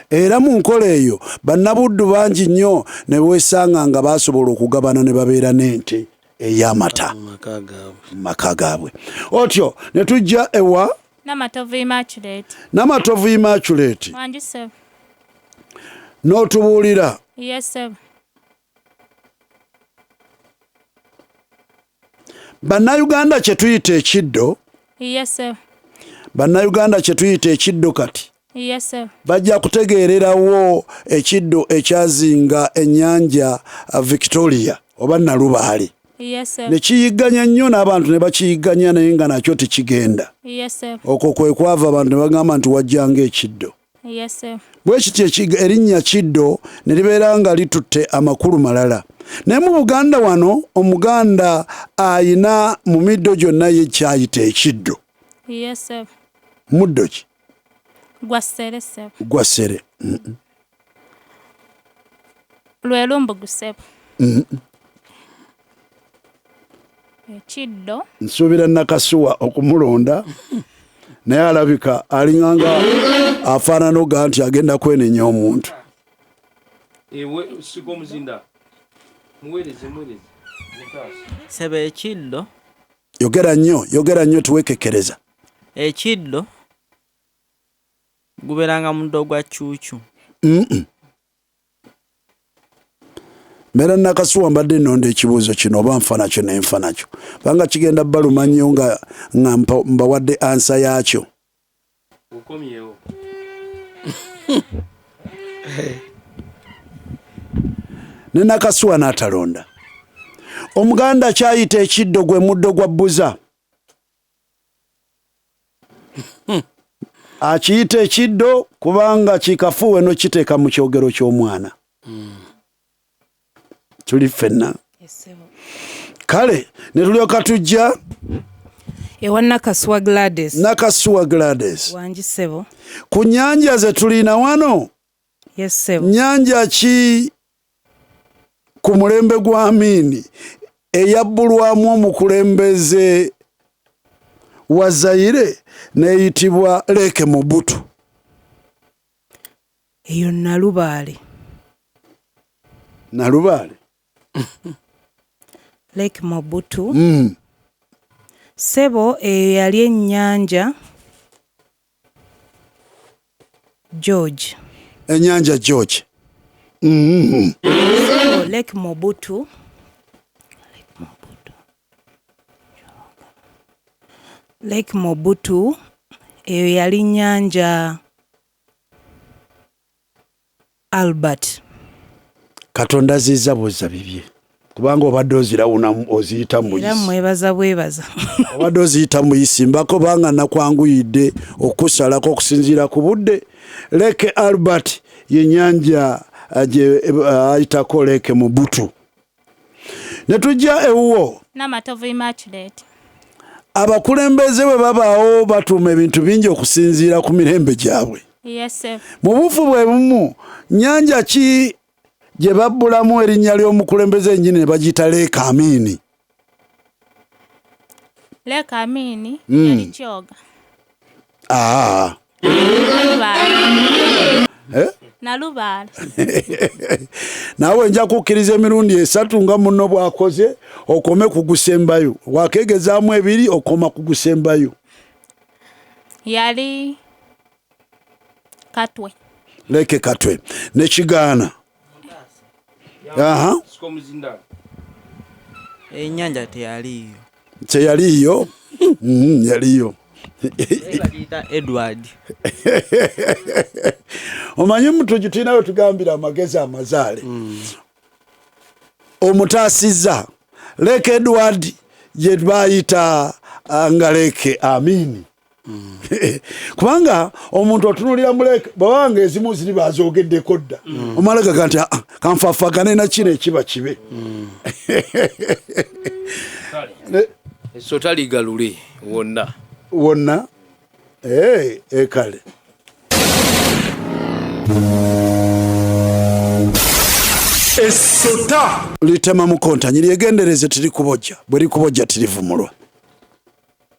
Era mu nkola eyo Bannabuddu bangi nnyo ne weesanga nga baasobola okugabana ne babeera n'ente ey'amata Mu maka gaabwe. mu maka gaabwe. Otyo ne tujja ewa Namatovu Immaculate. Namatovu Immaculate. Wangi ssebo. N'otubuulira. Yes ssebo. Bannayuganda kye tuyita ekiddo. Yes sir. Bannayuganda kye tuyita ekiddo kati. Yes sir. Bajja kutegeererawo ekiddo ekyazinga ennyanja Victoria oba Nalubaale. Yes sir. Ne kiyigganya nnyo n'abantu ne bakiyigganya naye nga nakyo tekigenda. Yes sir. Okwo kwe kwava abantu ne bagamba nti wajjanga ekiddo. Yes sir. Bwe kityo erinnya Kiddo ne libeera nga litutte amakulu malala. Naye mu Buganda wano Omuganda ayina mu middo gyonna ye ky'ayita ekiddo. Yes sir. Muddo ki? Gwa ssere ssebo. Gwa ssere. Lwe lumbugu ssebo. Ekiddo. Nsuubira Nakasuwa okumulonda naye alabika alinganga afaanana oga nti agenda kwenenya omuntu. Ewe siga omuzinda muweereze muweereze mutaasa. Ssebo ekiddo. Yogera nnyo yogera nnyo tuwekekereza. Ekiddo gubeeranga muddo gwa cuucu. Mbeera Nakasuwa mbadde nnonda ekibuuzo kino oba nfa nakyo ne nfa nakyo kubanga kigenda baluma nnyo nga nga mbawadde ansa yaakyo. Okomyewo. Ne Nakasuwa n'atalonda. Omuganda ky'ayita ekiddo gwe muddo gwa bbuza. Akiyita ekiddo kubanga kikafuuwe n'okiteeka mu kyogero ky'omwana. Tuli ffenna. Kale ne tulyoka tujja ewa Nakasuwa Gladys. Nakasuwa Gladys. Wangi ssebo. Ku nnyanja ze tulina wano. Yes ssebo. Nnyanja ki ku mulembe gwa Amini eyabbulwamu omukulembeze wa Zaire n'eyitibwa Lake Mobutu? Eyo Nalubaale. Nalubaale? Lake Mobutu. Ssebo eyo yali ennyanja George. Ennyanja George. Ssebo Lake Mobutu. Lake Mobutu. Lake Mobutu eyo yali nnyanja Albert. Katonda azizza buzza bibye kubanga obadde ozirawunamu oziyita mu Era buyisi. mwebaza bwebaza. Obadde oziyita mu buyisi mbako banga nakwanguyidde okukusalako okusinziira ku budde. Lake Albert ye nnyanja gye ayitako Lake Mobutu. Ne tujja ewuwo. Namatovu Immaculate. Abakulembeze bwe babaawo batuuma ebintu bingi okusinziira ku mirembe gyabwe. Yes, sir. Mu buufu bwe bumu, nnyanja ki Gye babbulamu erinnya ly'omukulembeze yennyini ne bagiyita Leeka Amiini. Leeka Amiini yali Kyoga. Aa. Nalubaale. Eh? Nalubaale. Naawe nja kukkiriza emirundi esatu nga munno bw'akoze okome ku gusembayo. Wakeegezaamu ebiri okoma ku gusembayo. Yali Katwe. Leke Katwe ne kigaana. Aha. Ennyanja teyaliiyo. Teyaliiyo? Yaliyo. Bagiyita Edward. Omanyi Mutujju tulina we tugambira amagezi amazaale. Omutaasizza Leke Edward gye bayita nga Leke Amini. Kubanga omuntu otunulira muleke bwabanga ezimu ziri bazogeddeko dda. Omala gaga nti kanfafagane na kino ekiba kibe. Eso taligalule wonna. Wonna? Kale. Esota litema mukontanyi lyegendereze tirikubojja, bwe likubojja tirivumulwa.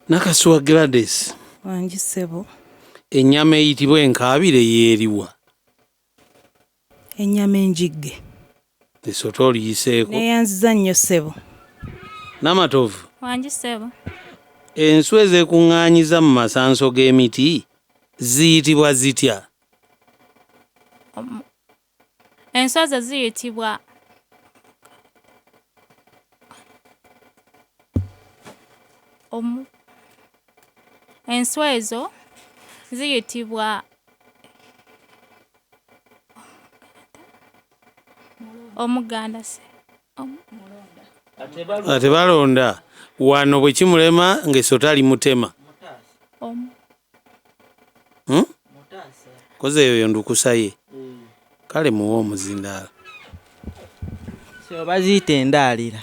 Nakasuwa Gladys. Wangi ssebo. Ennyama eyitibwa enkaabire yeeriwa? Ennyama enjigge. Esota oliyiseeko? Neeyanziza nnyo ssebo. Namatovu. Wangi ssebo. Enswa ezeekuŋŋaanyiza mu masanso g'emiti ziyitibwa zitya? Enswa ezo ziyitibwa enswa ezo ziyitibwa omuganda se. Ate balonda wano bwe kimulema ng'essota limutema. Koze eyo ndukusa ye. Kale muwe omuzindaalo. So baziyita endaalira.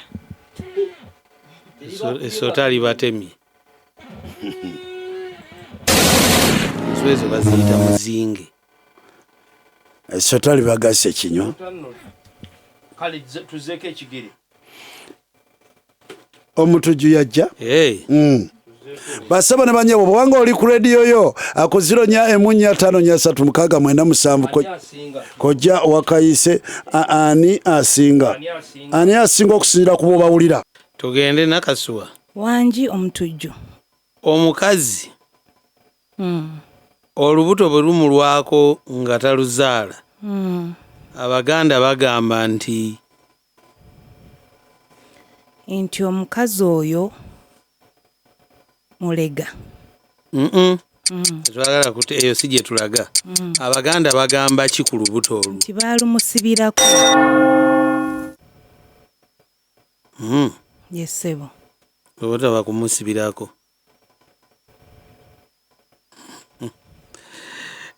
Essota libatemye. Enswa ezo baziyita muzinge. Essota libagasse ekinywa. Kale tuzeeko ekigere. Omutujju yajja. Basaba ne banyabo bwanga oli ku radio yo ako 04 4 5 3 6 9 7 kojja wakayise ani asinga. Ani asinga okusinzira ku bw'obawulira. Tugende Nakasuwa. Wangi omutujju. Omukazi olubuto bwe lumulwako nga taluzaala. Abaganda bagamba nti omukazi oyo mulega. Twagala kuti eyo si gye tulaga. Abaganda bagamba ki ku lubuto olwo? Nti baalumusibirako. Yes ssebo. Lubuto bakumusibirako.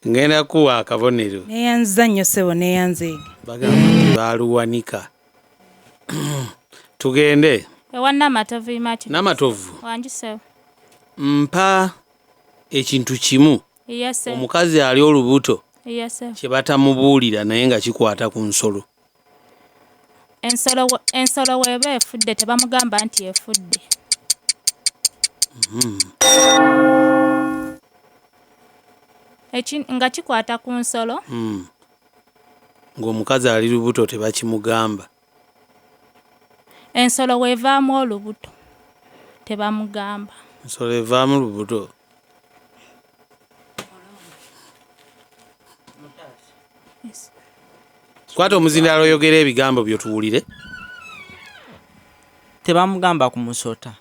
Ngenda kuwa akabonero. Neeyanziza nnyo ssebo, neeyanzeege. Bagamba nti baaluwanika. Tugende. Ewa Namatovu Imati. Namatovu. Wangi ssebo. Mpa ekintu kimu. Yes. Omukazi ali olubuto. Yes. Kye batamubuulira naye nga kikwata ku nsolo. Ensolo w'eba efudde tebamugamba nti efudde. Nga kikwata ku nsolo. Ng'omukazi ali lubuto tebakimugamba. Ensolo w'evaamu olubuto tebamugamba. Ensolo evaamu lubuto. Kwata omuzindaalo oyogere ebigambo byo tuwulire. Tebamugamba ku musota.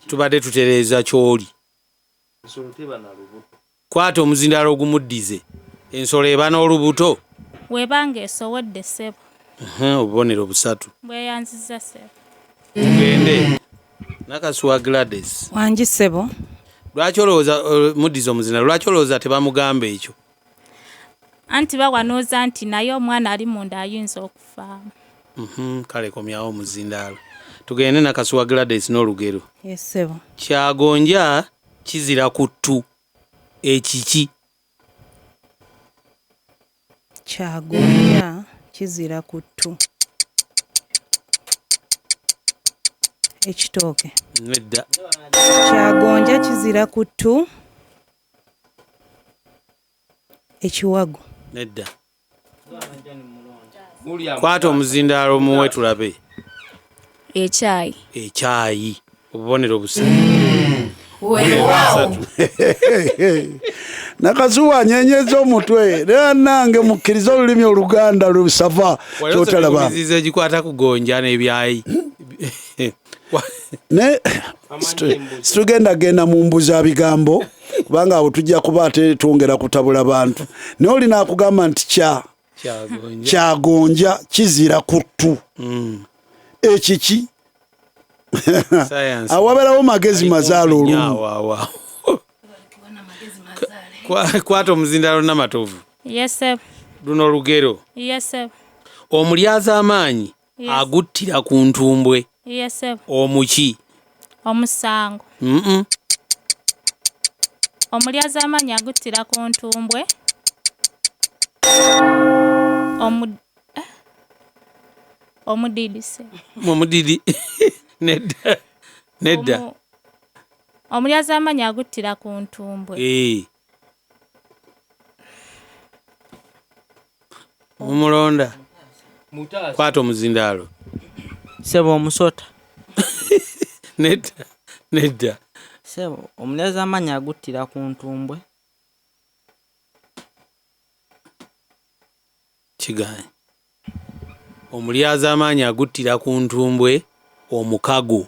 Tubadde tutereeza ky'oli. Kwata omuzindaalo ogumuddize. Ensolo eba n'olubuto. W'ebanga esowodde ssebo. Obubonero busatu. Bweyanziza ssebo. Tugende. Nakasuwa Gladys. Wangi ssebo. Lwaki olowooza muddize omuzindaalo? Lwaki olowooza tebamugamba ekyo? Anti bawanuuza nti naye omwana ali munda ayinza okufaamu. Kale komyawo omuzindaalo. Tugende Nakasuwa Gladys n'olugero. Yes ssebo. Kyagonja kizira ku ttu. Ekiki? Kyagonya kizira ku ttu. Ekitooke. Nedda. Kyagonja kizira ku ttu. Ekiwago. Nedda. Kwata omuzindaalo muwe tulabe. Ekyayi. Ekyayi. Obubonero busatu. Weewaawo. Nakasuwa anyenyeza omutwe naye nange mukkirize olulimi oluganda lusava kyotalaba. Emizizo egikwata ku gonja n'ebyayi. Ne situgenda genda mu mbu za bigambo kubanga awo tujja kuba ate twongera kutabula bantu naye olina akugamba nti kya kyagonja kizira kuttu mm. ekiki awabeerawo magezi mazaala olumu kwata omuzindalo namatovu luno olugero omulyazaamaanyi aguttira ku ntumbwe omuki omusango omulyazaamaanyi aguttira ku ntumbwe eh? omudidi se omudidi nedda nedda omulyazaamaanyi aguttira ku ntumbwe eh. Mumulonda. Kwata omuzindaalo. Sebo omusota. Nedda nedda. Sebo omulyazaamaanyi aguttira ku ntumbwe. Kigaanyi. Omulyazaamaanyi aguttira ku ntumbwe omukago.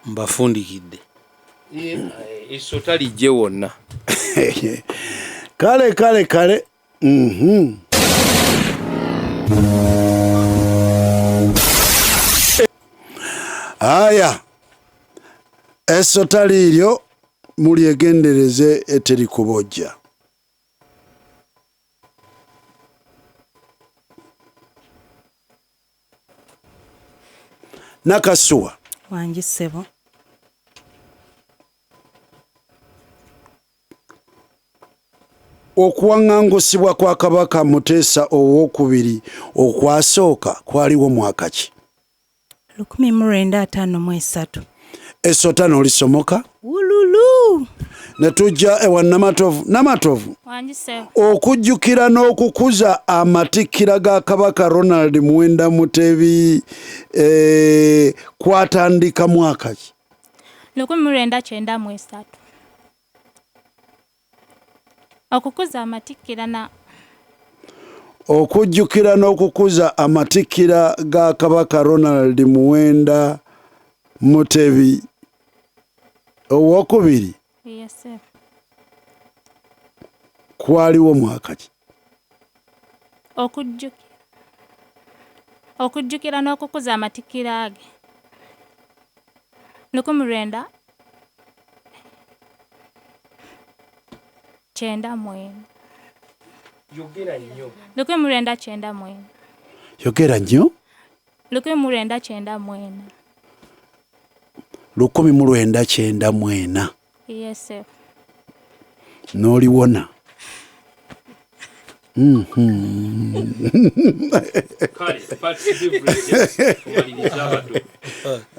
Mbafundikidde. Essota lijje wonna. Kale kale kale. Mhm. Aya. Essota liiryo mulyegendereze eterikubojja. Nakasuwa. Wangi ssebo. Okuwaŋŋangusibwa kwa Kabaka Muteesa Owookubiri okwasooka kwaliwo mwaka ki? 1953. Essota n'olisomoka? Wululu! Ne tujja ewa Namatovu. Namatovu, Wangi ssebo. okujjukira n'okukuza amatikkira ga Kabaka Ronald Muwenda Mutebi eh, kwatandika mwaka ki? 1993. Okukuza amatikkira na. Okujjukira n'okukuza amatikkira ga Kabaka Ronald Muwenda Mutebi Owokubiri kwaliwo mwaka ki? Okujjukira n'okukuza amatikkira ge 1994. Yogera nnyo. 1994. Yogera nnyo. 1994. 1994. Yes sir. N'oliwona.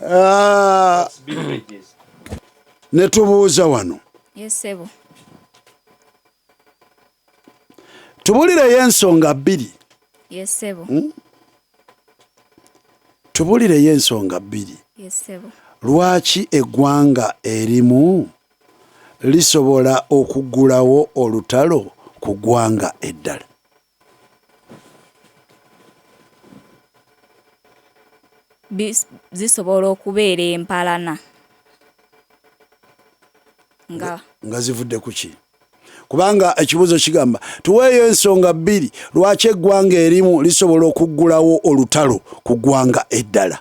Ah, ne tubuuza wano. Yes sebo. Tubulireyo ensonga bbiri. Yes sebo. Hmm? Tubulireyo ensonga bbiri. Yes sebo. Lwaki eggwanga erimu lisobola okuggulawo olutalo ku ggwanga eddala? Zisobola okubeera empalana nga nga zivudde ku ki? Kubanga ekibuuzo kigamba tuweeyo ensonga bbiri lwaki eggwanga erimu lisobola okuggulawo olutalo ku ggwanga eddala.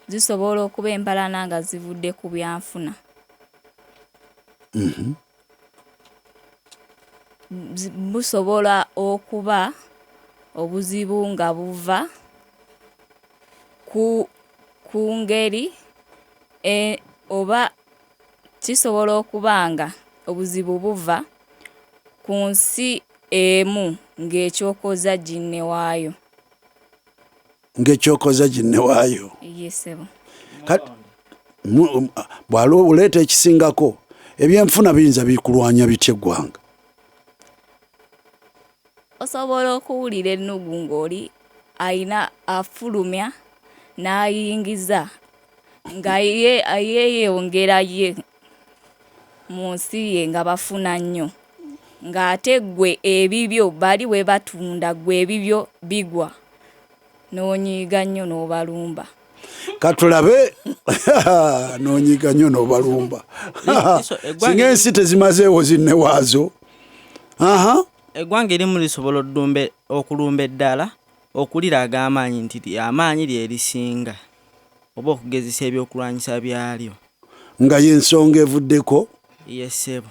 Zisobola okuba empalana nga zivudde ku byanfuna. Mm. Busobola okuba obuzibu nga buva ku ku ngeri e, oba kisobola okuba nga obuzibu buva ku nsi Emu ng'ekyokoza ginne waayo. Ng'ekyokoza ginne waayo. Ye ssebo. Bw'aleeta ekisingako, ebyenfuna biyinza bikulwanya bitya eggwanga? Osobola okuwulira ennugu ng'oli alina afulumya n'ayingiza nga ye yeeyongera ye mu nsi ye nga bafuna nnyo ng'ate ggwe ebibyo bali bwe batunda ggwe ebibyo bigwa n'onyiiga nnyo n'obalumba. Katulabe n'onyiiga nnyo n'obalumba. Singa ensi tezimazeewo zinne waazo. Eggwanga erimu lisobola okulumba eddala okuliraga amaanyi nti amaanyi lye lisinga oba okugezesa ebyokulwanyisa byalyo. Nga y'ensonga evuddeko? Ye ssebo.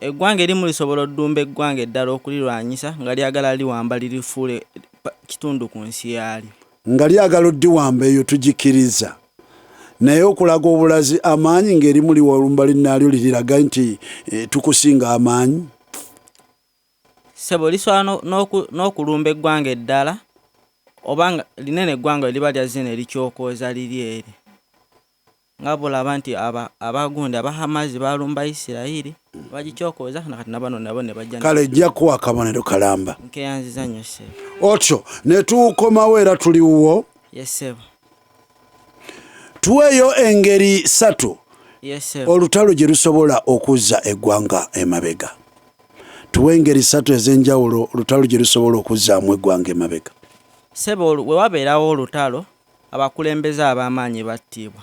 Eggwanga erimu lisobola oddumba eggwanga eddala okulirwanyisa nga lyagala liwamba lirifuule kitundu ku nsi yaalyo. Nga lyagala oddiwamba eyo tugikkiriza. Naye okulaga obulazi amaanyi ng'erimu liwalumba linnaalyo liriraga nti tukusinga amaanyi. Ssebo lisobola n'okulumba eggwanga eddala oba nga linene eggwanga liba lyazze ne likyokooza liri eri. Nga bw'olaba nti abagundi aba Hamas baalumba Isirayiri bagikyokooza kati na bano nabo ne bajja. Kale nja kuwa akabonero kalamba. Nkeyanziza nnyo ssebo. Otyo ne tukomawo era tuli wuwo. Ye ssebo. Tuweeyo engeri ssatu Olutalo gye lusobola okuzza eggwanga emabega. Tuwe engeri ssatu ez'enjawulo olutalo gye lusobola okuzzaamu eggwanga emabega. Ssebo we wabeerawo olutalo abakulembeze ab'amaanyi battibwa.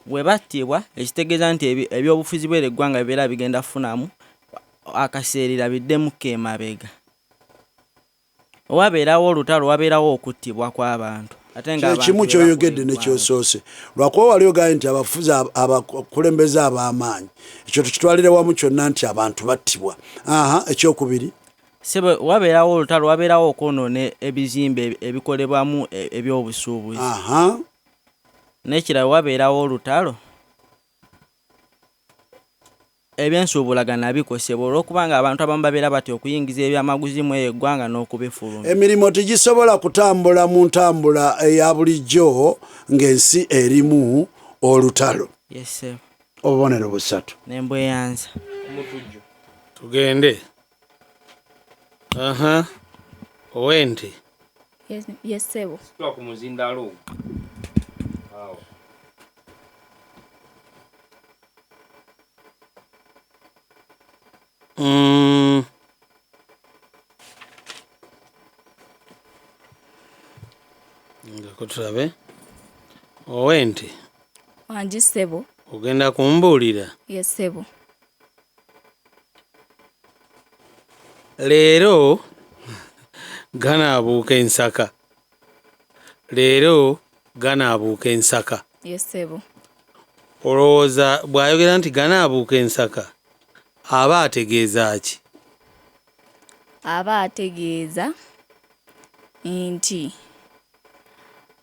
Bwe battibwa ekitegeeza nti ebyobufuzi bw'ero eggwanga bibeera bigenda kufunamu akaseerera biddemukko emabega. Wabeerawo olutalo wabeerawo okuttibwa kw'abantu. Kyekimu kyoyogedde nekyosoose lwakuba wali ogambye nti abafuzi abakulembeze ab'amaanyi ekyo tukitwalire wamu kyonna nti abantu battibwa. Aha, ekyokubiri. Ssebo wabeerawo olutalo wabeerawo okwonoona ebizimbe ebikolebwamu ebyobusuubuzi. Aha. N'ekirala wabeerawo olutalo ebyensuubulagana bikosebwa olw'okubanga abantu abamu babeera batya okuyingiza ebyamaguzi mu eyo eggwanga n'okubifulumya. Emirimu tegisobola kutambula mu ntambula eya bulijjo ng'ensi erimu olutalo. Yes ssebo. Obubonero busatu. Ne mbweyanza. Omutujju. Tugende. Aha. Ow'ente. Ye ssebo. Situla ku muzindaalo ogwo. Awo. Ngako tulabe. Ow'ente. Wangi ssebo. Ogenda kumbuulira? Ye ssebo. Leero ganaabuuka ensaka. Leero ganaabuuka ensaka. Ye ssebo. Olowooza bw'ayogera nti ganaabuuka ensaka aba ategeeza ki? Aba ategeeza nti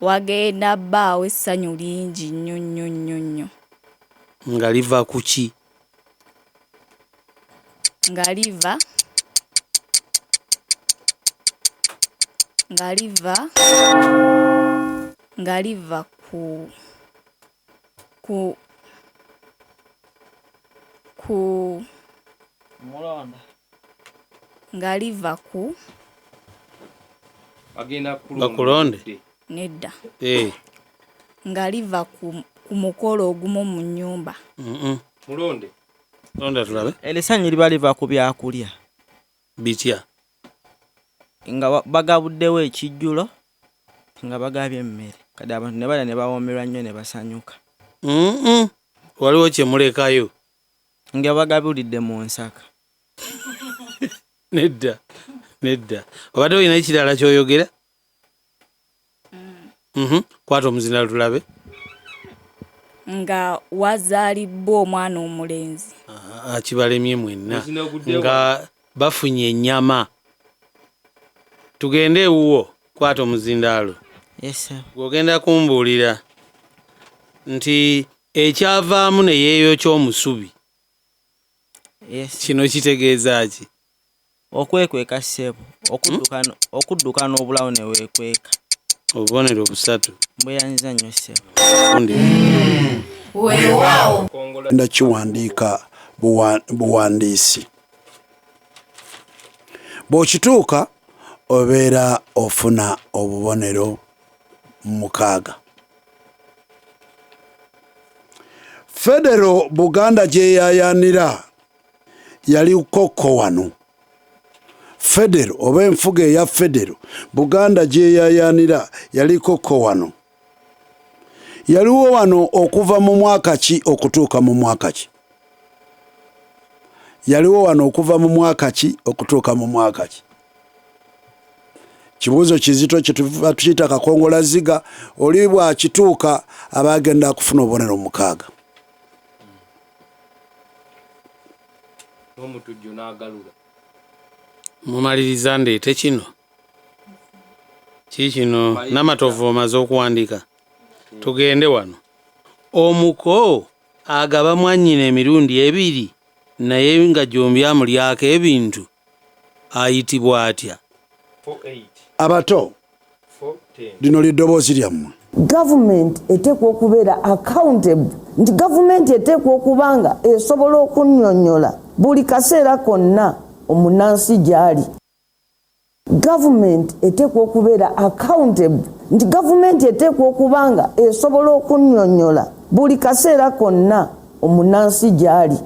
wagenda bbaawo essanyu lingi nnyo nnyo nnyo nnyo. Nga liva ku ki? Nga liva nga liva nga liva ku ku ku Mulonda. Nga liva ku Bagenda kulonda. Bakulonde? Nedda. Eh. Nga liva ku, ku mukolo ogumu mu nnyumba. Mulonde. Londa tulabe. Essanyu liba liva ku byakulya. Bitya? Nga bagabuddewo ekijjulo nga bagabye emmere. Kati abantu ne balya ne bawoomerwa nnyo ne basanyuka. Waliwo kye mulekayo. Nga bagabulidde mu nsaka. Nedda, nedda. Obadde olina ekirala ky'oyogera? Kwata omuzindaalo tulabe. Nga wazaalibwa omwana omulenzi. Akibalemye mwenna. Nga bafunye ennyama. Tugende ewuwo, kwata omuzindaalo. Yes sir. Gw'ogenda kumbuulira nti ekyavaamu ne yeeyokya omusubi. Yes. Kino kitegeeza ki? Okwekweka ssebo. Okudduka hmm? Okudduka n'obulawo ne weekweka. Obubonero busatu. Mbweyanziza nnyo ssebo. Weewaawo. Ndakiwandiika buwandiisi. Bw'okituuka obeera ofuna obubonero mukaaga. Federo Buganda gy'eyaayaanira yalikokko wano. Federo oba enfuga eya federo Buganda gy'eyaayaanira yalikokko wano. Yaliwo wano okuva mu mwaka ki okutuuka mu mwaka ki? Yaliwo wano okuva mu mwaka ki okutuuka mu mwaka ki? Kibuuzo kizito kyetuva tukiyita kakongolazziga. Oli bw'akituuka aba agenda kufuna obubonero mukaaga. N'omutujju n'agalula. Mumaliriza ndeete kino. Kiikino Namatovu omaze okuwandiika? Tugende wano. Omuko agaba mwannyina emirundi ebiri naye nga gyombi amulyako ebintu ayitibwa atya? Abato, lino lye ddoboozi lyammwe. Gavumenti eteekwa okubeera accountable nti gavumenti eteekwa okuba nga esobola okunnyonnyola buli kaseera konna omunnansi gy'ali. Gavumenti eteekwa okubeera accountable nti gavumenti eteekwa okuba nga esobola okunnyonnyola buli kaseera konna omunnansi gy'ali.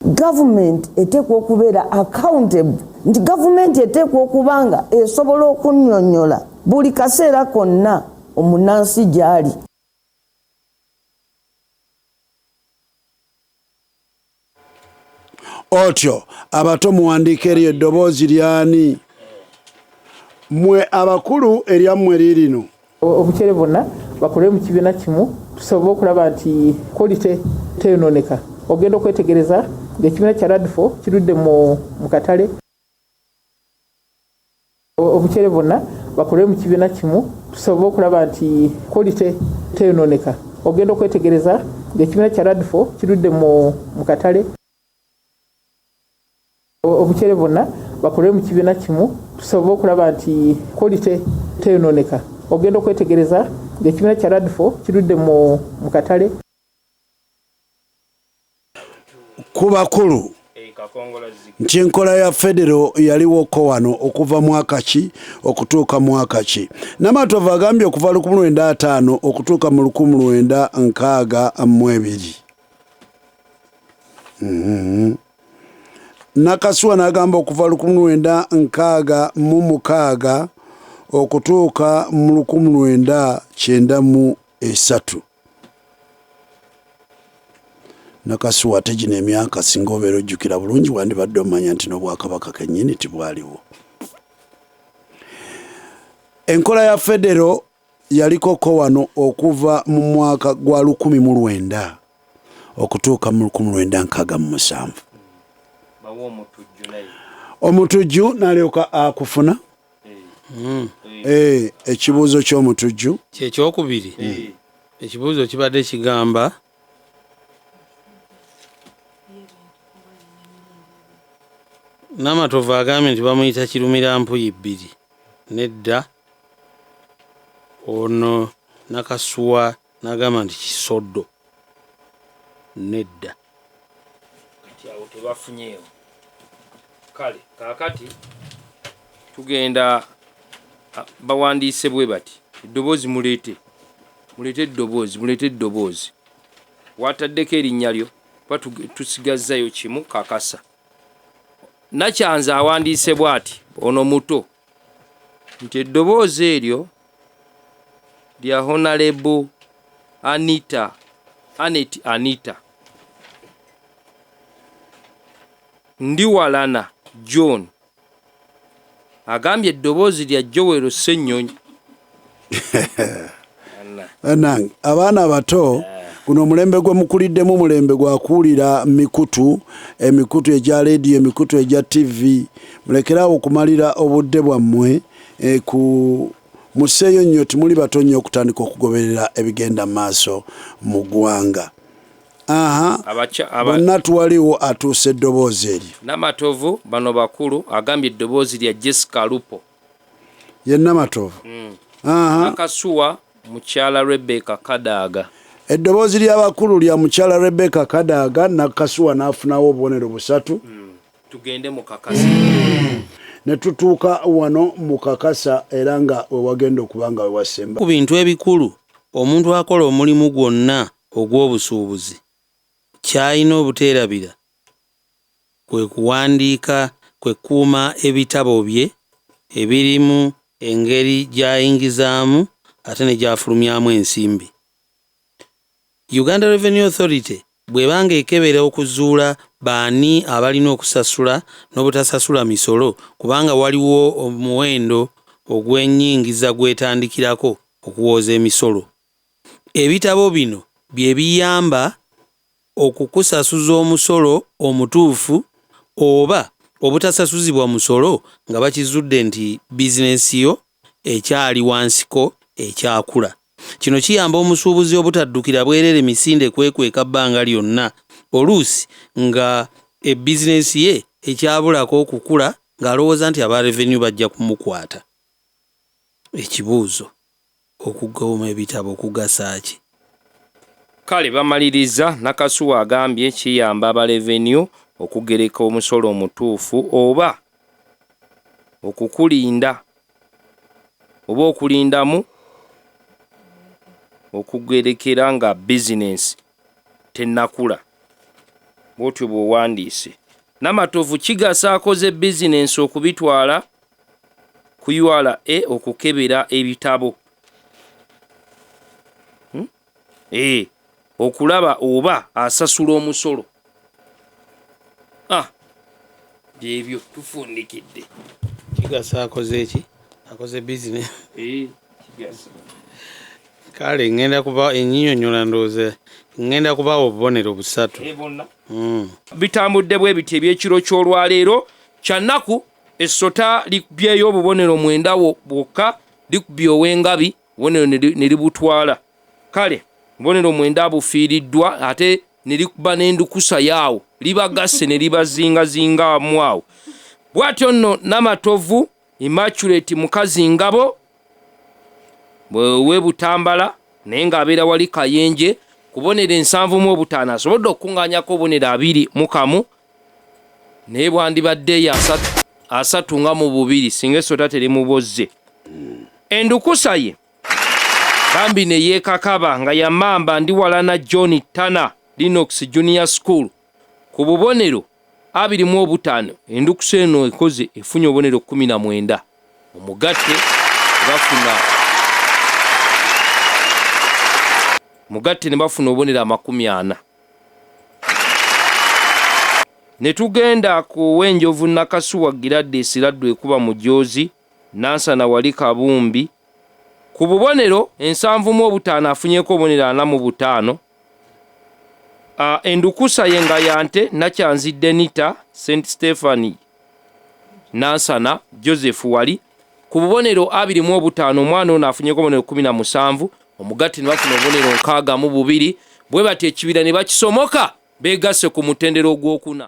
Gavumenti eteekwa okubeera accountable nti gavumenti eteekwa okuba nga esobola okunnyonnyola buli kaseera konna omunnansi gy'ali. Otyo abato muwandiike eryo eddoboozi lyani? Mwe abakulu eryammwe liirino. Obucere bwonna bakolere mu kibiina kimu tusobole okulaba nti quality teyonooneka. Ogenda okwetegereza ng'ekibiina kya Radfo kirudde mu katale. Obucere bwonna bakolere mu kibiina kimu tusobole okulaba nti quality teyonooneka. Ogenda okwetegereza ng'ekibiina kya Radfo kirudde mu katale. Obucere bwonna bakolere mu kibiina kimu tusobole okulaba nti quality teyonooneka. Ogenda okwetegereza ng'ekibiina kya Radfo kirudde mu katale. Ku bakulu nti enkola ya federo yaliwoko wano okuva mwaka ki okutuuka mwaka ki? Namatovu agambye okuva 1950 okutuuka mu 1962. Nakasuwa n'agamba okuva 1966 okutuuka mu 1993. Nakasuwa ate gino emyaka singa obeera ojjukira bulungi wandibadde omanya nti n'Obwakabaka kennyini tibwaliwo. Enkola ya federo yalikoko wano okuva mu mwaka gwa 1900 okutuuka mu 1967. Omutujju n'alyoka akufuna. Eh, ekibuuzo ky'omutujju Kyekyokubiri. Ekibuuzo kibadde kigamba Namatovu agambye nti bamuyita Kirumira mpuyi bbiri. Nedda. Ono Nakasuwa n'agamba nti Kisoddo. Nedda. Kati awo tebafunyeewo. Kale kaakati tugenda bawandiise bwe bati eddoboozi muleete muleete eddoboozi muleete eddoboozi wataddeko erinnya lyo kuba tusigazzayo kimu kakasa Nakyanzi awandiise bwati ono muto nti eddoboozi eryo lya Honalebo Anita Anet Anita Ndiwalana John agambye eddoboozi lya Joel Ssennyonyi. Banange abaana abato guno omulembe gwe mukuliddemu mulembe gwa kuwulira mikutu, emikutu egya leediyo, emikutu egya ttivvi. Mulekere awo okumalira obudde bwammwe eh, ku musseeyo nnyo timuli bato nnyo okutandika okugoberera ebigenda mu maaso mu ggwanga. Bonna tuwaliwo atuusa eddoboozi eryo. Namatovu bano bakulu agambye eddoboozi lya Jessica Lupo. Ye Namatovu. Nakasuwa mukyala Rebecca Kadaga. Eddoboozi ly'abakulu lya mukyala Rebecca Kadaga. Nakasuwa n'afunawo obubonero 3. Tugende mu Kakasa. Ne tutuuka wano mu Kakasa era nga wewagenda okuba nga wewasemba. Ku bintu ebikulu omuntu akola omulimu gwonna ogw'obusuubuzi ky'alina obuteerabira kwe kuwandiika kwe kukuuma ebitabo bye ebirimu engeri gy'ayingizaamu ate ne gy'afulumyamu ensimbi. Uganda Revenue Authority bw'eba ng'ekebera okuzuula baani abalina okusasula n'obutasasula misolo kubanga waliwo omuwendo ogw'ennyingiza gw'etandikirako okuwooza emisolo. Ebitabo bino bye biyamba okukusasuza omusolo omutuufu oba obutasasuzibwa musolo nga bakizudde nti bizinensi yo ekyali wansiko ekyakula. Kino kiyamba omusuubuzi obutaddukira bwereere misinde kwekweka bbanga lyonna oluusi nga bizinensi ye ekyabulako okukula ng'alowooza nti aba revenue bajja kumukwata. Ekibuuzo, okukuuma ebitabo kugasa ki? Kale bamaliriza Nakasuwa agambye kiyamba aba revenue okugereka omusolo omutuufu oba okukulinda oba okulindamu okugerekera nga bizinensi tennakula. Bw'otyo bw'owandiise. Namatovu kigasa akoze bizinensi okubitwala ku URA okukebera ebitabo. Okulaba oba asasula omusolo. Byebyo tufundikidde. Kigasa akoze ki? Akoze bizinensi. Kigasa. Kale ngenda kuba ennyonyola ndowooza ngenda kubawa obubonero 3. Bitambudde bwe biti eby'ekiro ky'olwaleero kyannaku essota likubyeyo obubonero 9 bwokka likubye ow'engabi obubonero ne libutwala. Kale obubonero 9 abufiiriddwa ate ne likuba n'endukusa yaawo libagasse ne libazingazingamu awo. Bw'atyo nno Namatovu Immaculate mukazi ngabo we Butambala naye ng'abeera wali Kayenje kubonera 75 asobodde okukungaanyako obubonero 21 naye bwandibadde eyo 32 singa essota terimubozze. Endukusa ye bambi ne yeekakaba nga yamamba ndi walana John Tana Linox Junior School ku bubonero 25 endukusa eno ekoze efunye obubonero 19 omugatte bafuna mugatte ne bafuna obubonero 40. Ne tugenda ku Wenjovu Nakasuwa Gladys Laddu ekuba mujoozi Nansana wali Kabumbi ku bubonero 75 afunyeeko obubonero 45. Endukusa ye nga yante Nakyanzi Denita St Stephen Nansana Joseph wali ku bubonero 25 omwana ono afunyeeko obubonero 17 omugatte ne bafuna obubonero 62 bwe batyo ekibira ne bakisomoka beegasse ku mutendera ogwokuna.